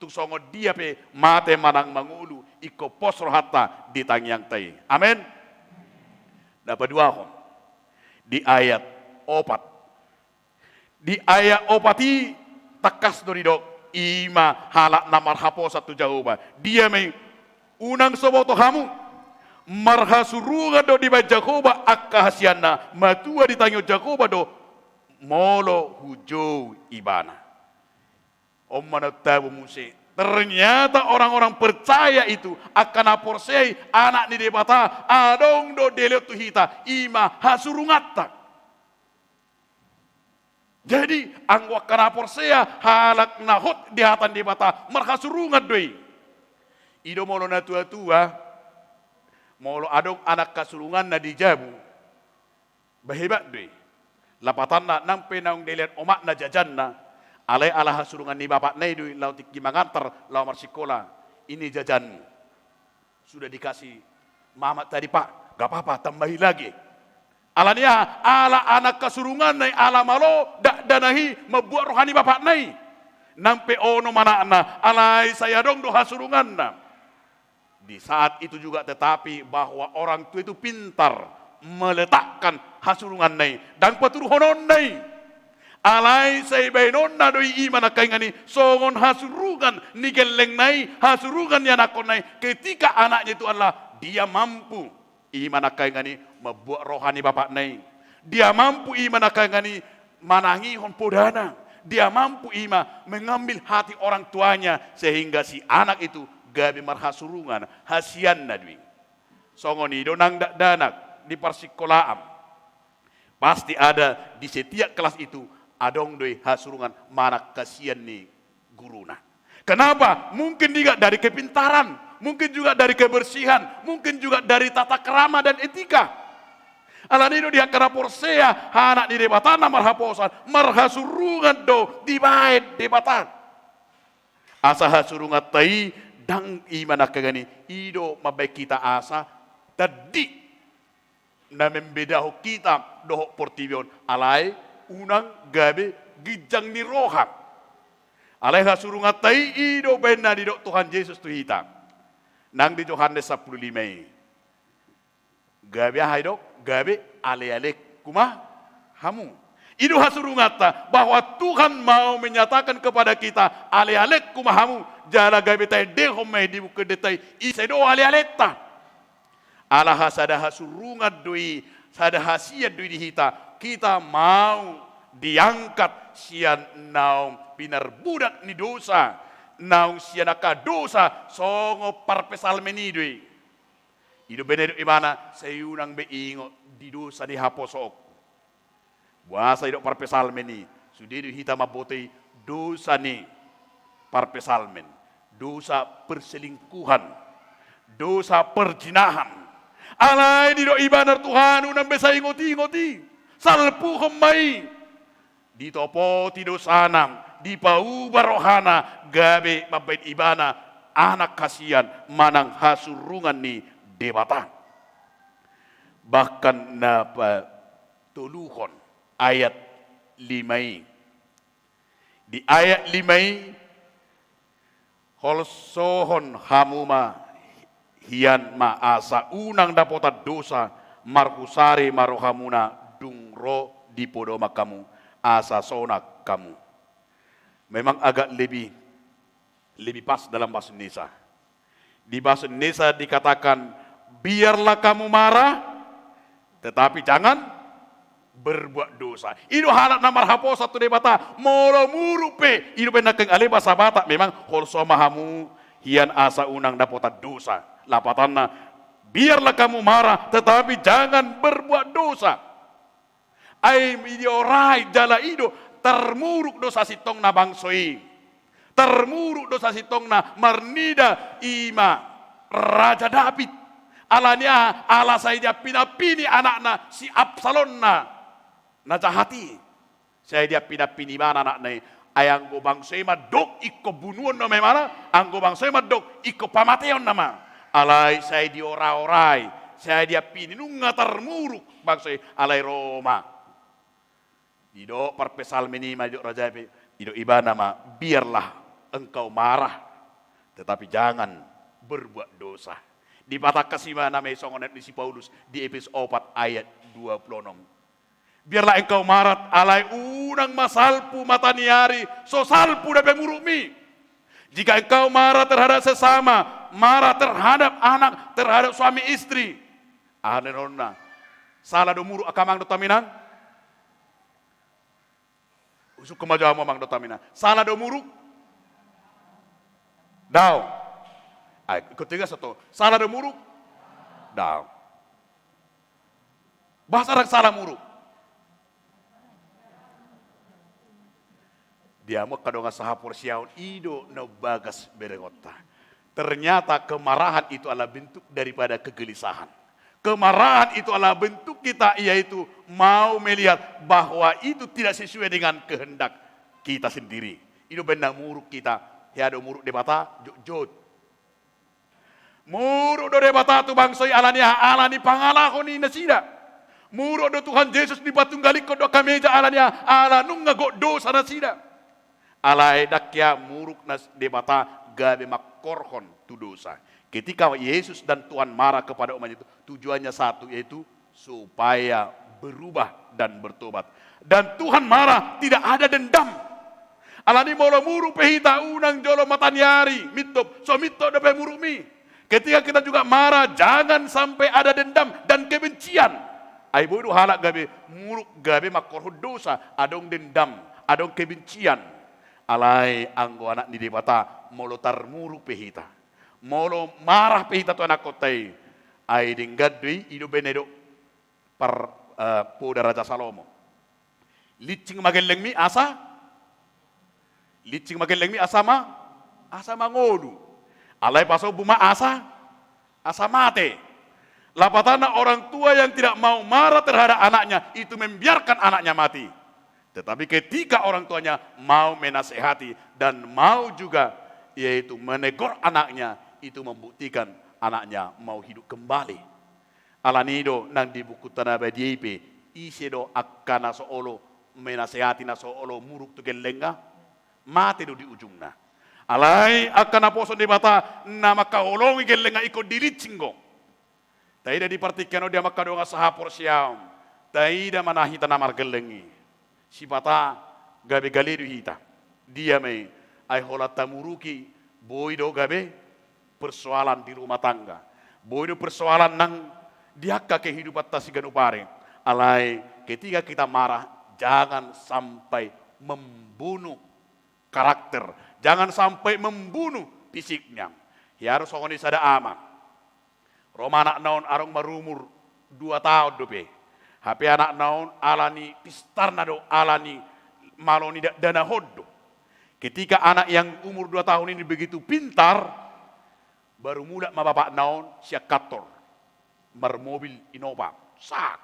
Tung songon dia pe mate manang mangolu, ingkon pos rohanta di tangiangta i. Amen. Na paduahon, di ayat opat. Di ayat opat i tangkas do didok, i ma halak na marhaposan tu Jahowa. Dia ma i, unang so boto hamu, marhasurungan do dibahen Jahowa angka hasianna, matua ditangihon Jahowa do molo hujou ibana. On ma na tabo muse. Ternyata orang-orang percaya itu, angka na porsea i, anak ni Debata, adong do dilehon tu hita, i ma hasurunganta. Jadi, anggo angka na porsea, halak na hot di hata ni Debata, marhasurungan do i. I do molo na tua-tua, molo adong anak hasurunganna di jabu, ba hebat do i. Lapatanna nang pe naung dilean omakna jajanna, alai ala hasurungan ni bapakna i do i laho tingki mangantar laho marsikola, ini jajanmu. Sudah dikasih mama tadi, Pak, gak apa-apa, tambahi lagi. Ala ni aha? Ala anak hasurunganna i, ala malo dakdanak i mambuat roha ni bapakna i. Nang pe onom anakna, alai sai adong do hasurunganna. Di saat itu juga tetapi bahwa orang tua itu pintar meletakkan hasurunganna i, ndang patuduhononna i. Alai sai baenonna do i, i ma nangkaningan i songon hasurungan ni gellengna i, hasurungan ni anakkonna i, ketika anaknya itu adalah dia mampu, i ma nangkaningan i mambuat roha ni bapakna i. Dia mampu, i ma nangkaningan i manangihon podana. Dia mampu, i ma mengambil hati orang tuanya, sehingga si anak itu gabe marhasurungan, hasianna do i. Songon i do nang dakdanak di parsikolaan. Pasti ada di setiap kelas itu, adong do i hasurungan manang hasian ni guruna. Kenapa? Mungkin juga dari kepintaran, mungkin juga dari kebersihan, mungkin juga dari tata krama dan etika. Ala ni i do di angka na porsea anak ni Debata na marhaposan, marhasurungan do dibaen Debata. Asa hasurunganta i ndang, i ma nangkaningan i, i do mambaen hita asa tandi na membedahon hita dohot portibi on, alai unang gabe ginjang ni roha. Alai hasurunganta i, i do baen na nidok Tuhan Jesus tu hita nang di Johannes sampulu lima i. Gabe aha i do? Gabe alealengku ma hamu. I do hasurunganta, bahwa Tuhan mau menyatakan kepada kita, alealengku ma hamu, jala gabe taendehon ma i di buku endenta i, ise do alealengta. Ala ha-, sada hasurungan do i, sada hasian do i di hita, kita mau diangkat sian naung pinarbudak ni dosa, naung sian angka dosa, songon parpsalmen i do i. I do baen na nidok ibana, sai unang be ingot di dosa ni haposoonku. Boasa didok parpsalmen i? Sude do hita mamboto i dosa ni parpsalmen, dosa perselingkuhan, dosa perzinahan. Alai didok ibana, Tuhan, unang be sai ingot-ingot i, salpuhon ma i. Ditopoti dosana, dipauba rohana, gabe mambaen ibana anak hasian manang hasurungan ni Debata. Bahkan na patoluhon, ayat lima i. Di ayat lima i, holsohon hamu ma hian ma asa unang dapotan dosa, marhusari ma rohamuna dung ro di podoman hamu, asa sonang hamu. Memang agak lebih, lebih pas dalam bahasa Indonesia. Di bahasa Indonesia dikatakan, "Biarlah kamu marah, tetapi jangan berbuat dosa." I do halak na marhaposan tu Debata, molo muruk pe, i do pe nangkin, alai bahasa Batak memang, "Holso ma hamu hian asa unang dapotan dosa." Lapatanna, "Biarlah kamu marah, tetapi jangan berbuat dosa." Ai diorai jala i do, tarmuruk do sasintongna bangso i. Tarmuruk do sasintongna, marnida i ma Raja Daud. Ala ni aha? Ala sai diampinampini anakna si Absalom na, na jahat i. Sai diampinampini ibana anakna i. Ai anggo bangso i mandok ingkon bunuon nama ibana, anggo bangso i mandok ingkon pamateon nama. Alai sai dioraorai, sai diampini, nunga tarmuruk bangso i, alai ro ma. Didok parpsalmen i ma, didok raja i pe, didok ibana ma, "Biarlah engkau marah, tetapi jangan berbuat dosa." Dipatangkas ibana ma i songon na nidok ni si Paulus di Epesus opat ayat dua pulu onom. "Biarlah engkau marah, alai unang ma salpu mataniari, so salpu dope murukmi. Jika engkau marah terhadap sesama, marah terhadap anak, terhadap suami istri." Aha ninna? Sala do muruk angka amang dohot inang? Usukkon ma jo hamu amang dohot inang. Sala do muruk? Daong. Ai, ingkon tegas do. Sala do muruk? Daong. Boasa ndang sala muruk? Di hamu angka dongan sahaporseaon, i do na umbagas berengonta. Ternyata kemarahan itu adalah bentuk daripada kegelisahan. Kemarahan itu adalah bentuk kita, yaitu mau melihat bahwa itu tidak sesuai dengan kehendak kita sendiri. I do umbahen na muruk hita, hea do muruk Debata, jotjot. Muruk do Debata tu bangso i ala ni aha? Ala ni pangalaho ni nasida. Muruk do Tuhan Jesus dipatunggalihon do angka meja ala ni aha? Ala nunga gok dosa nasida. Alai ndang hea muruk nas Debata gabe mangkorhon tu dosa. Ketika Yesus dan Tuhan marah kepada umat itu, tujuannya satu, yaitu supaya berubah dan bertobat. Dan Tuhan marah, tidak ada dendam. Ala ni molo muruk pe hita, unang jolo mata ni ari mintop, so mintop dope murukmi. Ketika kita juga marah, jangan sampai ada dendam dan kebencian. Ai boi do halak gabe muruk, gabe mangkorhon dosa, adong dendam, adong kebencian. Alai anggo anak ni Debata, molo tarmuruk pe hita, molo marah pe hita tu anakkonta i, ai denggan do i, i do umbahen na didok par, eh, poda Raja Salomo. Lincing ma gellengmi asa, lincing ma gellengmi asa ma, asa mangolu. Alai pasombu ma asa, asa mate. Lapatanna, orang tua yang tidak mau marah terhadap anaknya itu membiarkan anaknya mati. Tetapi ketika orang tuanya mau menasehati dan mau juga, yaitu menegur anaknya, itu membuktikan anaknya mau hidup kembali. Ala ni i do nang di Buku Na Badia i pe, ise do angka na so olo menasehati, na so olo muruk tu gellengna? Mate do di ujungna. Alai angka naposo ni Debata, na mangkaholongi gellengna ingkon dilincing do. Taida di partingkian on di hamu angka dongan sahaporseaon. Taida ma na hita na margelleng i. Sipata gabe gale do hita. Dia ma i? Ai holan tamuruki, boi do gabe persoalan di rumah tangga. Boi do persoalan nang di angka kehidupanta siganup ari. Alai ketika kita marah, jangan sampai membunuh karakter. Jangan sampai membunuh fisiknya. Hea do songon i sada ama. Ro ma anakna on, adong marumur dua taon dope. Hape anakna on ala ni pistarna do, ala ni malo ni dakdanahon do. Ketika anak yang umur dua tahun ini begitu pintar, baru mulak ma bapakna on sian kantor. Marmobil Innova. Sak.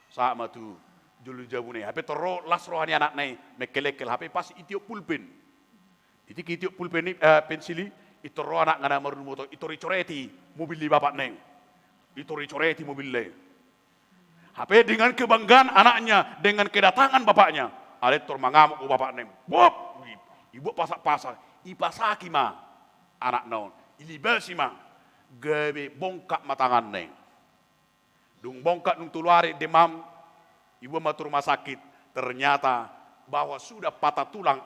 Sak ma tu jolo ni jabuna i. Hape tor ro, las roha ni anakna i, mengkelengkel. Hape pas itiop pulpen. Di tingki itiop pulpen i, eh, pensil i, i tor ro anakna na marumur dua taon, i tor icoreti mobil ni bapakna i. I tor icoreti mobilna i. Hape dengan kebanggaan anaknya dengan kedatangan bapaknya, alai tor mangamuk do bapakna i. Bob! I, ibuat pasak-pasak, ipasaki ma anakna on, ilibasi ma, gabe bongkak ma tanganna i. Dung bongkak, dung tolu ari demam, ibuat ma tu rumah sakit, ternyata bahwa sudah patah tulang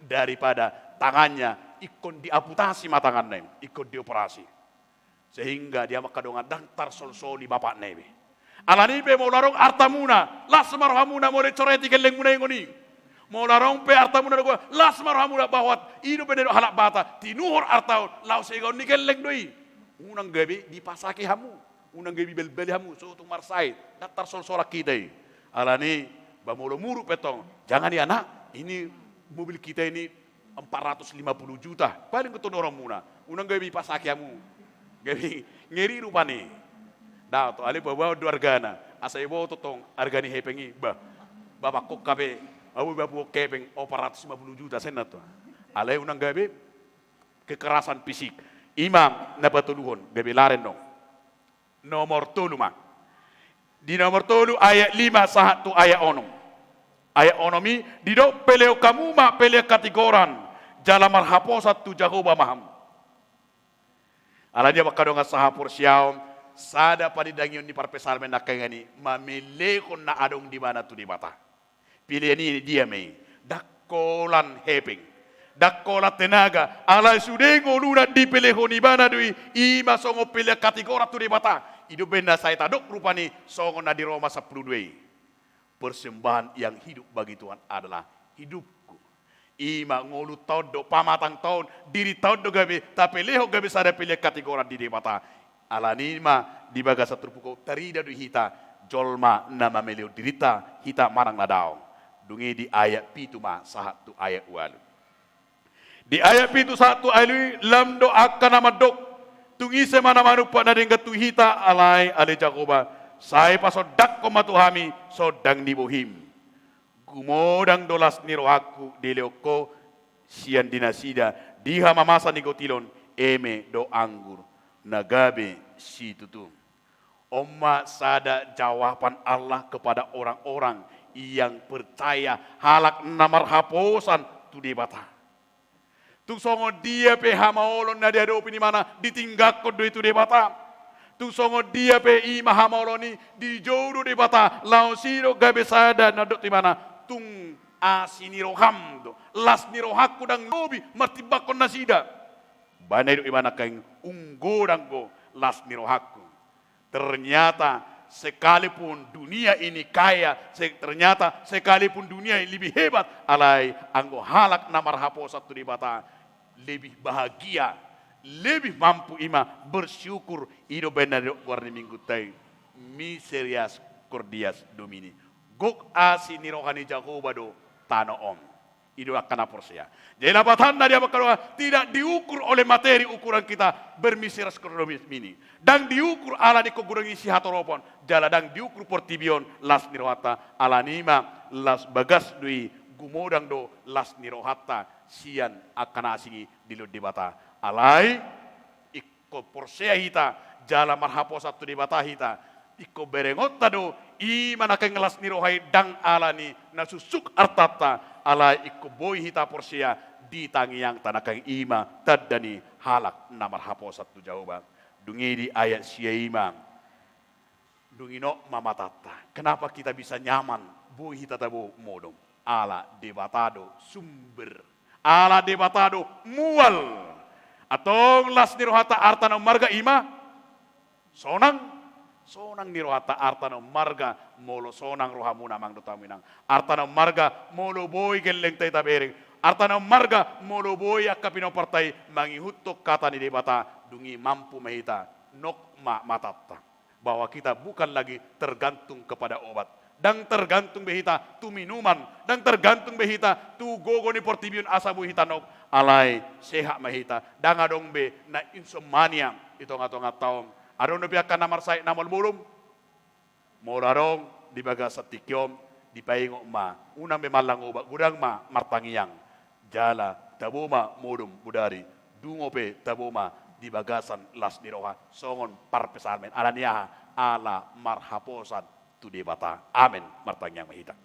daripada tangannya, ingkon diamputasi ma tanganna i, ingkon dioperasi. Sehingga dia, angka dongan, ndang tarsolsoli bapakna i be. Ala ni i pe molo adong artamuna, las ma rohamuna molo icoreti gellengmuna ingon i. Molo adong pe artamuna do, las ma rohamuna, bahwa i do pe na didok halak Batak, tinuhor arta on laho sigaon ni gelleng do i. Unang gabe dipasaki hamu, unang gabe dibalbali hamu, so tung marsahit, ndang tarsolsolan hita i. Ala ni i, ba molo muruk pe tong, jangan ya nak, ini mobil kita ini empat ratus lima puluh juta, paling ketondoronmuna, unang gabe dipasaki hamu. Gabe ngeri rupani. Daoto, alai paboaon do argana, asa iboto tong arga ni hepeng i, bah, bapakkonka pe, au bapuon hepeng empat ratus lima puluh juta, senna to. Alai unang gabe kekerasan fisik. I ma na patoluhon, gabe laren do. Nomor tolu ma. Di nomor tolu ayat lima sahat tu ayat onom. Ayat onom i didok, pelehon hamu ma pelean hatigoran, jala marhaposan tu Jahowa ma hamu. Ala ni i, angka dongan sahaporseaon, sada panindangion ni parpsalmen nangkaningan i, mamelehon na adong di ibana tu Debata. Pelean i dia ma i, ndang holan hepeng, ndang holan tenaga, alai sude ngoluna dipelehon ibana do i, i ma songon pelean hatigoran tu Debata. I do umbahen na sai tadok rupani songon na di Roma sampulu dua i. Persembahan yang hidup bagi Tuhan adalah hidupku. I ma ngolunta on do, pamatangta on, dirinta on do gabe tapelehon gabe sada pelean hatigoran di Debata. Ala ni i ma di bagasan turpuk on tarida do hita jolma na mamelehon dirinta, hita manang na daong. Dung i di ayat pitu ma sahat tu ayat ualu. Di ayat pitu sahat tu ualu i lam do angka na mandok, Tung ise ma na manumpak na denggan tu hita, alai ale Jahowa, sai pasondangkon ma tu hami sondang ni bohim. Gumodang do las ni rohangku dilehon Ho sian di nasida, di hamamasa ni gotilon, eme do anggur na gabe situtu. On ma sada jawaban Allah kepada orang-orang yang percaya, halak na marhaposan tu Debata. Tung songon dia pe hamaolon na diadopi ni imana, ditinggalhon do i tu Debata. Tung songon dia pe i ma hamaolon i, dijou do Debata, laos i do gabe sada na didok tu imana, tung asi ni roham do, las ni rohangku ndang lobi martimbangkon nasida. Baen na didok imana, nangkaning unggodang do las ni rohangku. Ternyata sekalipun dunia ini kaya, se-, ternyata sekalipun dunia ini lebih hebat, alai anggo halak na marhaposan tu Debata lebih bahagia, lebih mampu i ma bersyukur. I do baen na didok goar ni minggunta i, misericordias Domini. Gok asi ni roha ni Jahowa do tano on. I do angka na porsea. Jadi lapatanna di angka dua, tidak diukur oleh materi ukuran kita bermisericordias Domini. Ndang diukur ala ni ingkon godang i sihatoropon, jala ndang diukur portibi on las ni rohanta, ala ni i ma las bagas do i, gumodang do las ni rohanta sian angka na asing i dilehon Debata. Alai ingkon porsea hita, jala marhaposan tu Debata hita. Ingkon berengonta do, i ma nangkaning las ni roha i ndang ala ni na suksuk artanta, alai ingkon boi hita porsea di tangiangta, nangkaning i ma tanda ni halak na marhaposan tu Jahowa. Dung i di ayat sia i ma, dung i nok ma matanta. Kenapa kita bisa nyaman boi hita tabo modom? Ala Debata do sumber. Ala Debata do mual. Antong las ni rohanta arta na ummarga i ma sonang. Sonang ni rohanta arta na ummarga molo sonang rohamuna, amang dohot hamu inang. Arta na ummarga molo boi gellengta i tabereng. Arta na ummarga molo boi angka pinomparta i mangihuthon hata ni Debata. Dung i mampu ma hita, nok ma matanta. Bahwa kita bukan lagi tergantung kepada obat. Ndang tergantung be hita tu minuman, ndang tergantung be hita tu gogo ni portibi on asa boi hita nok, alai sehat ma hita. Ndang adong be na insomnia di tonga-tonganta on. Adong dope angka na marsahit na molmolom? Molo adong di bagasan tingki on, dipaingot ma, unang be mangallang obat, godang ma martangiang. Jala tabo ma modom bodari, dungo pe tabo ma di bagasan las ni roha, songon parpsalmen. Ala ni aha? Ala marhaposan tu Debata. Amen. Martangiang ma hita.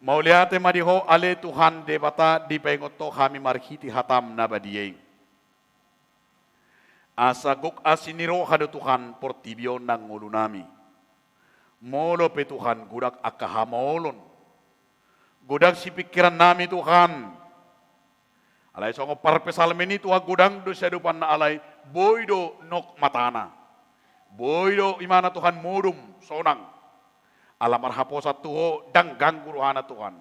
Mauliate ma di Ho ale Tuhan Debata, dipaingot Ho hami marhite hataM na badia i. Asa gok asi ni roha do Tuhan portibi on nang ngolunami. Molo pe Tuhan godang angka hamaolon, godang sipingkirannami Tuhan. Alai songon parpsalmen i Tuhan, godang do siadopanna, alai boi do nok matana. Boi do imana Tuhan modom sonang. Ala marhaposan tu Ho, ndang ganggu rohana Tuhan.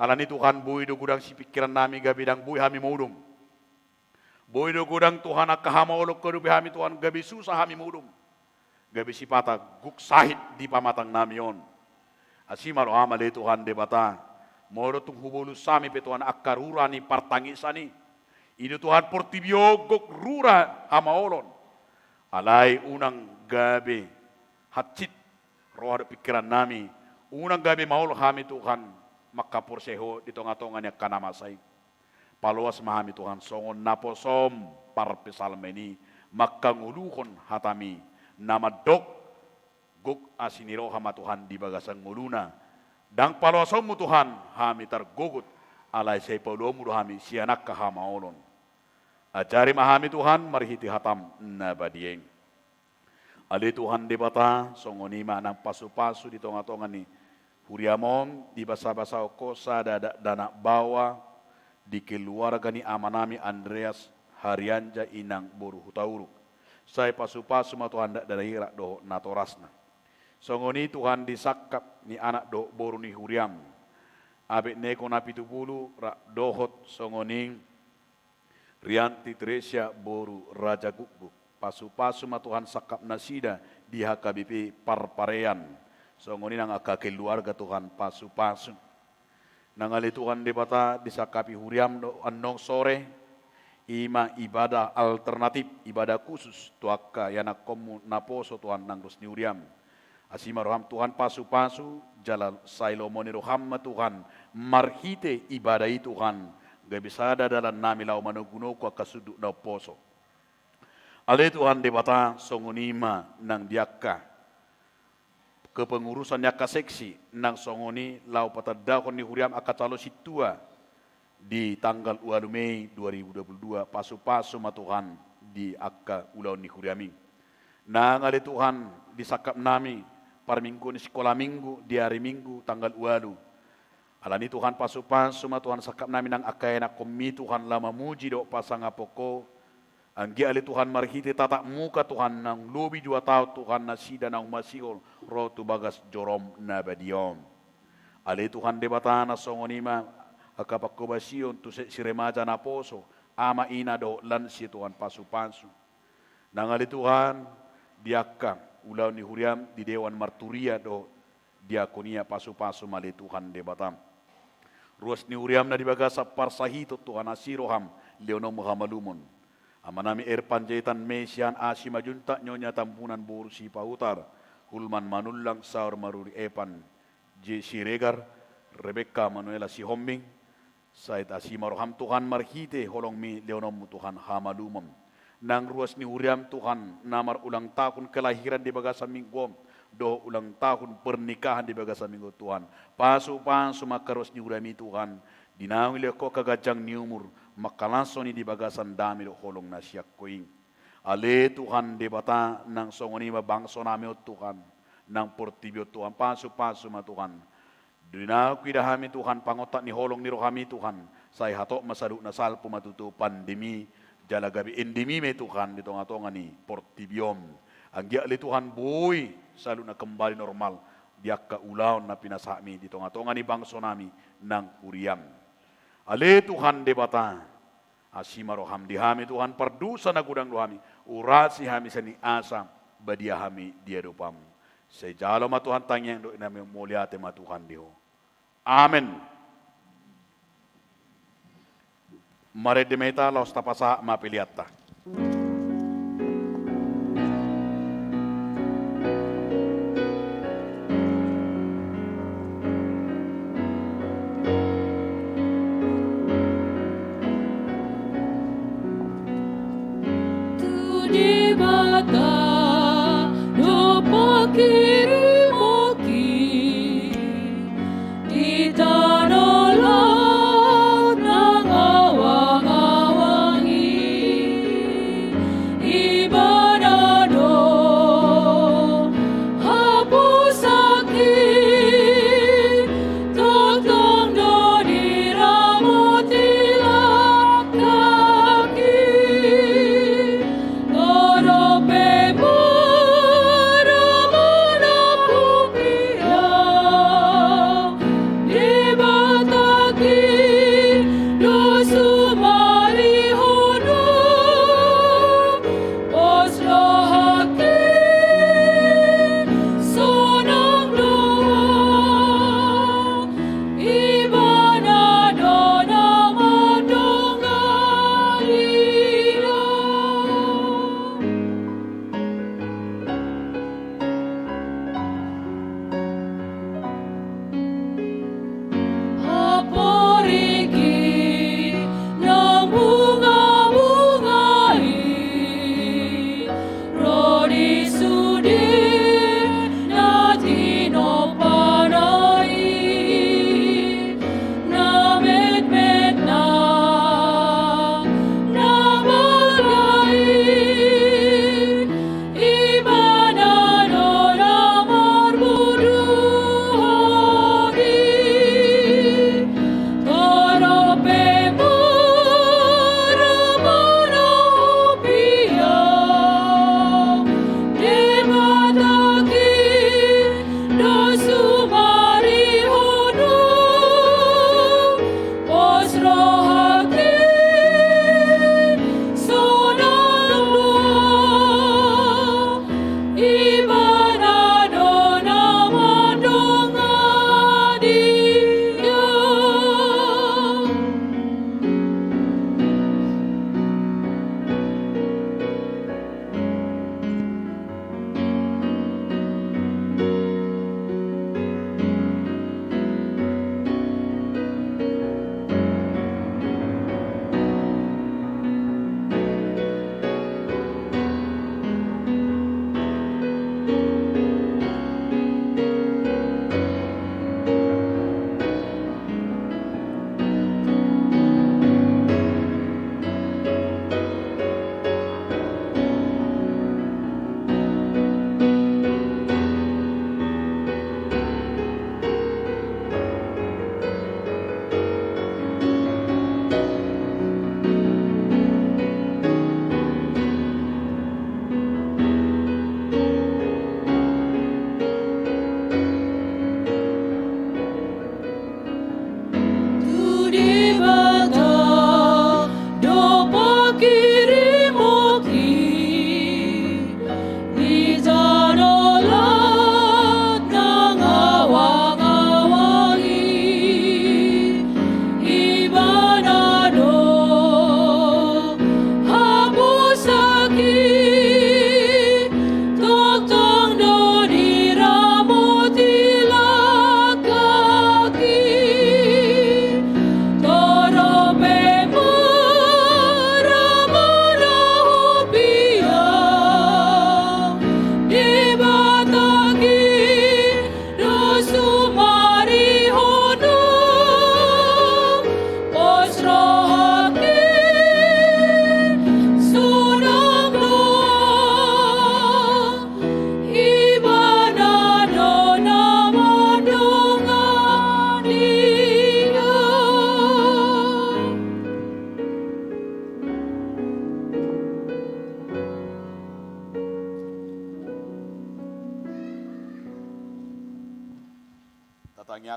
Ala ni Tuhan, boi do godang sipingkirannami gabe ndang boi hami modom. Boi do godang Tuhan angka hamaolon huadopi hami Tuhan, gabe susah hami modom. Gabe sipata gok sahit di pamatangnami on. Asi ma rohaM ale Tuhan Debata. Molo tung hubolus hami pe Tuhan angka rura ni partangisan i, i do Tuhan portibi on gok rura hamaolon. Alai unang gabe hansit roha dohot pingkirannami. Unang gabe maol hami Tuhan mangkaporseai Ho di tonga-tonga ni angka na masa i. Paloas ma hami Tuhan songon naposoM parpsalmen i, mangkangoluhon hataMi na mandok, gok asi ni roha ma Tuhan di bagasan ngoluna. Ndang paloasonMu Tuhan hami targogot, alai sai paoloonMu do hami sian angka hamaolon. Ajari ma hami Tuhan marhite hataM na badia i. Ale Tuhan Debata, songon i ma nang pasu-pasu di tonga-tonga ni huriaM on, dibasa-basahon Ho sada dakdanak baoa di keluarga ni amanami Andreas Harianja, inang boru Hutauruk. Sai pasu-pasu ma Tuhan dakdanak i rap dohot natorasna. Songon i Tuhan di sangkap ni anak dohot boru ni huriaM, Abed Neko Napitupulu rap dohot songon i Rianti Tresia boru Rajagukguk. Pasu-pasu ma Tuhan sangkap nasida di H K B P Parparean. Songon i nang angka keluarga Tuhan pasu-pasu. Nang ale Tuhan Debata, disangkapi huriaM do annon sore, I ma ibadah alternatif, ibadah khusus tu angka ianakkonmu na poso, Tuhan, nang ruas ni huriam. Asi ma roham, Tuhan, pasu-pasu, jala sai lomo ni roham ma, Tuhan, marhite ibadah i, Tuhan, gabe sada dalannami laho manogu-nogu angka sundut na umposo. Ale Tuhan Debata, songon i ma nang di angka kepengurusan ni angka seksi, nang songon i laho patandahon ni huriam angka calo sintua di tanggal ualu Mei dua ribu dua puluh dua, pasu-pasu ma Tuhan di angka ulaon ni huriam i. Nang ale Tuhan, di sangkapnami parmingguon ni sikola minggu di ari Minggu tanggal ualu. Alani Tuhan, pasu-pasu ma Tuhan sangkapnami nang angka ianakkonmi, Tuhan, laho mamuji dohot pasangapon Ho. Anggiat ale Tuhan, marhite tatap muka, Tuhan, nang lobi dua taon, Tuhan, nasida naung masihol ro tu bagas jorom na badia on. Ale Tuhan Debata, na songon i ma angka panghobasion tu seksi remaja na poso, ama, ina dohot lansia, Tuhan, pasu-pasu. Nang ale Tuhan, di angka ulaon ni huriam di dewan marturia dohot diakonia, pasu-pasu ma ale Tuhan Debata. Ruas ni huriam na di bagasan parsahiton, Tuhan, asi roham, lehononmu hamalumon. Amanami R. Panjaitan, Mei Siahaan, A. Simanjuntak, Nyonya Tambunan, boru Sipahutar, Hulman Manullang, Saur Maruri, Epan J. Siregar, Rebekka Manuela Sihombing, sai asi ma roham Tuhan marhite holongmi, lehononmu Tuhan hamalumon. Nang ruas ni huriam Tuhan, na marulang tahun kelahiran di bagasan minggu on, dohot ulang tahun pernikahan di bagasan minggu on Tuhan, pasu-pasu ma angka ruas ni huriam i Tuhan, di naung dilehon Ho angka ganjang ni umur, mangkalashon i di bagasan dame dohot holong na sian Ho i. Ale Tuhan Debata, nang songon i ma bangsonami on Tuhan, nang portibi on Tuhan, pasu-pasu ma Tuhan. Di na huida hami Tuhan pangontak ni holong ni rohami Tuhan, sai hatop ma saluhutna, salpu ma tutu pandemi, jala gabe endemi ma i Tuhan di tonga-tonga ni portibi on. Anggiat ale Tuhan boi saluhutna kembali normal di angka ulaon na pinasahatmi di tonga-tonga ni bangsonami nang huriam. Ale Tuhan Debata, asi ma roham di hami Tuhan, pardosa na godang do hami, urasi hami sian i asa badia hami di adopanmu. Sai jalo ma Tuhan tangiang dohot na mauliate ma Tuhan di Ho. Amen. Marende ma hita laos tapasahat ma peleanta. Tu Debata do panghirimon i di tano laut nang awang-awang i. Ibana do haposanki, tongtong do diramoti langkangki. Godang pe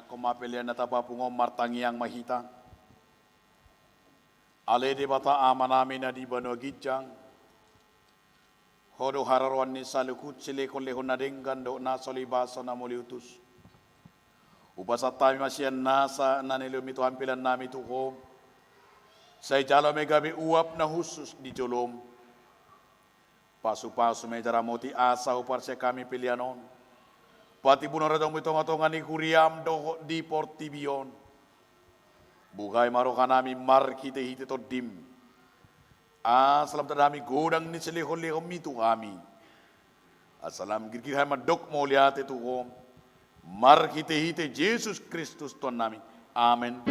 Angka pelean na tapapungu on, martangiang ma hita. Ale Debata Amanami na di banua ginjang, Ho do haroroan ni saluhut silehonlehon na denggan dohot nasa ulos basa na mauliutus. Hupasahat hami ma sian nasa na nilehonMi tu hami peleannami tu Ho. Sai jalo ma i gabe uap na hushus di joloM. Pasupasu ma i jala ramoti asa huparsiajari hami pelean on. Patimbul ma harajaonMu di tongatonga ni huriaM dohot di portibi on. Buhai ma rohanami marhitehite TondiM. Asa lam tanda hami godang ni silehonlehonMi tu hami. Asa lam girgir hami mandok mauliate tu Ho. Marhitehite Jesus Kristus Tuhannami. Amen.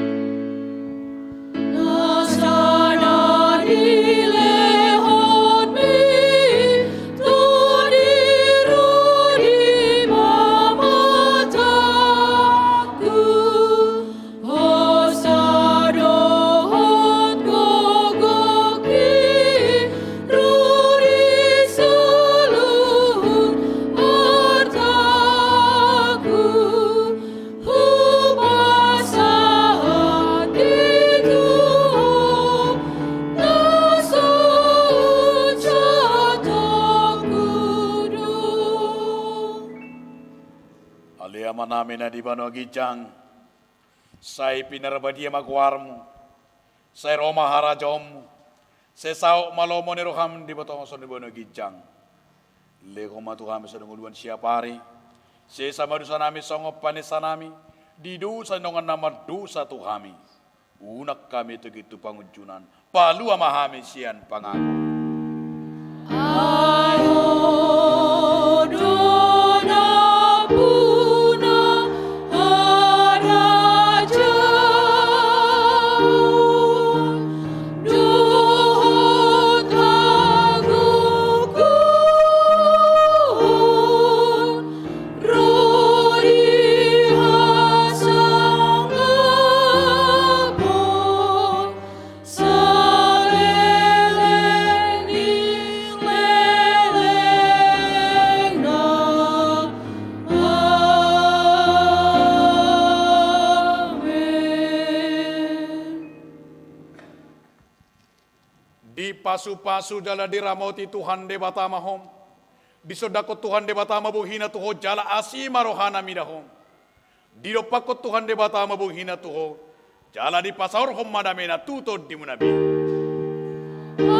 Nasa na nilehonMi, tu diri di mamataku. Hosa dohot gogongki, ro di saluhut artaku, hupasahat i tu Ho na so hujalo. Ale Amanami na di banua ginjang, sai pinarbadia ma goarMu, sai ro ma harajaonMu, sai saut ma lomo ni rohaM di banua tonga on songon di banua ginjang. Lehon ma tu hami sadari on ngolunami siapari, sesa ma dosanami songon panesanami di dosa ni dongan na mardosa tu hami. Unang hami togihon tu pangunjunan, palua ma hami sian pangago. Ai Ho do nampuna, harajaon dohot hagogoon, ro di hasangapon saleleng ni lelengna. Amen. Dipasupasu jala diramoti Tuhan Debata ma ho. Disondangkon Tuhan Debata ma bohiNa tu ho jala asi ma rohaNa mida ho. Didompakkon Tuhan Debata ma bohiNa tu ho jala dipasaorhon ma dameNa tu tondimuna be. Amin.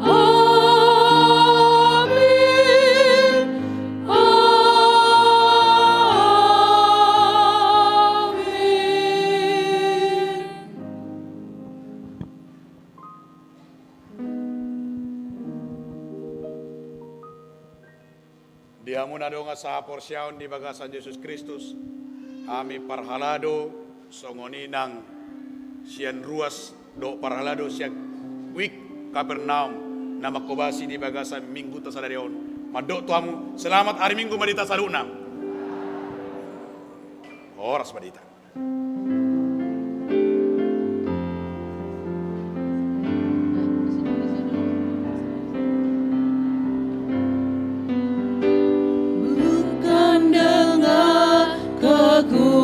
Amin. Amin. Di hamu na dongan sahaporseaon di bagasan Jesus Kristus, hami parhalado songon i nang sian ruas dohot parhalado sian wijk Kapernaum na manghobasi di bagasan mingguta sadari on, mandok tu hamu selamat ari Minggu ma di hita saluhutna. Horas ma di hita. Bukan dengan kekuatan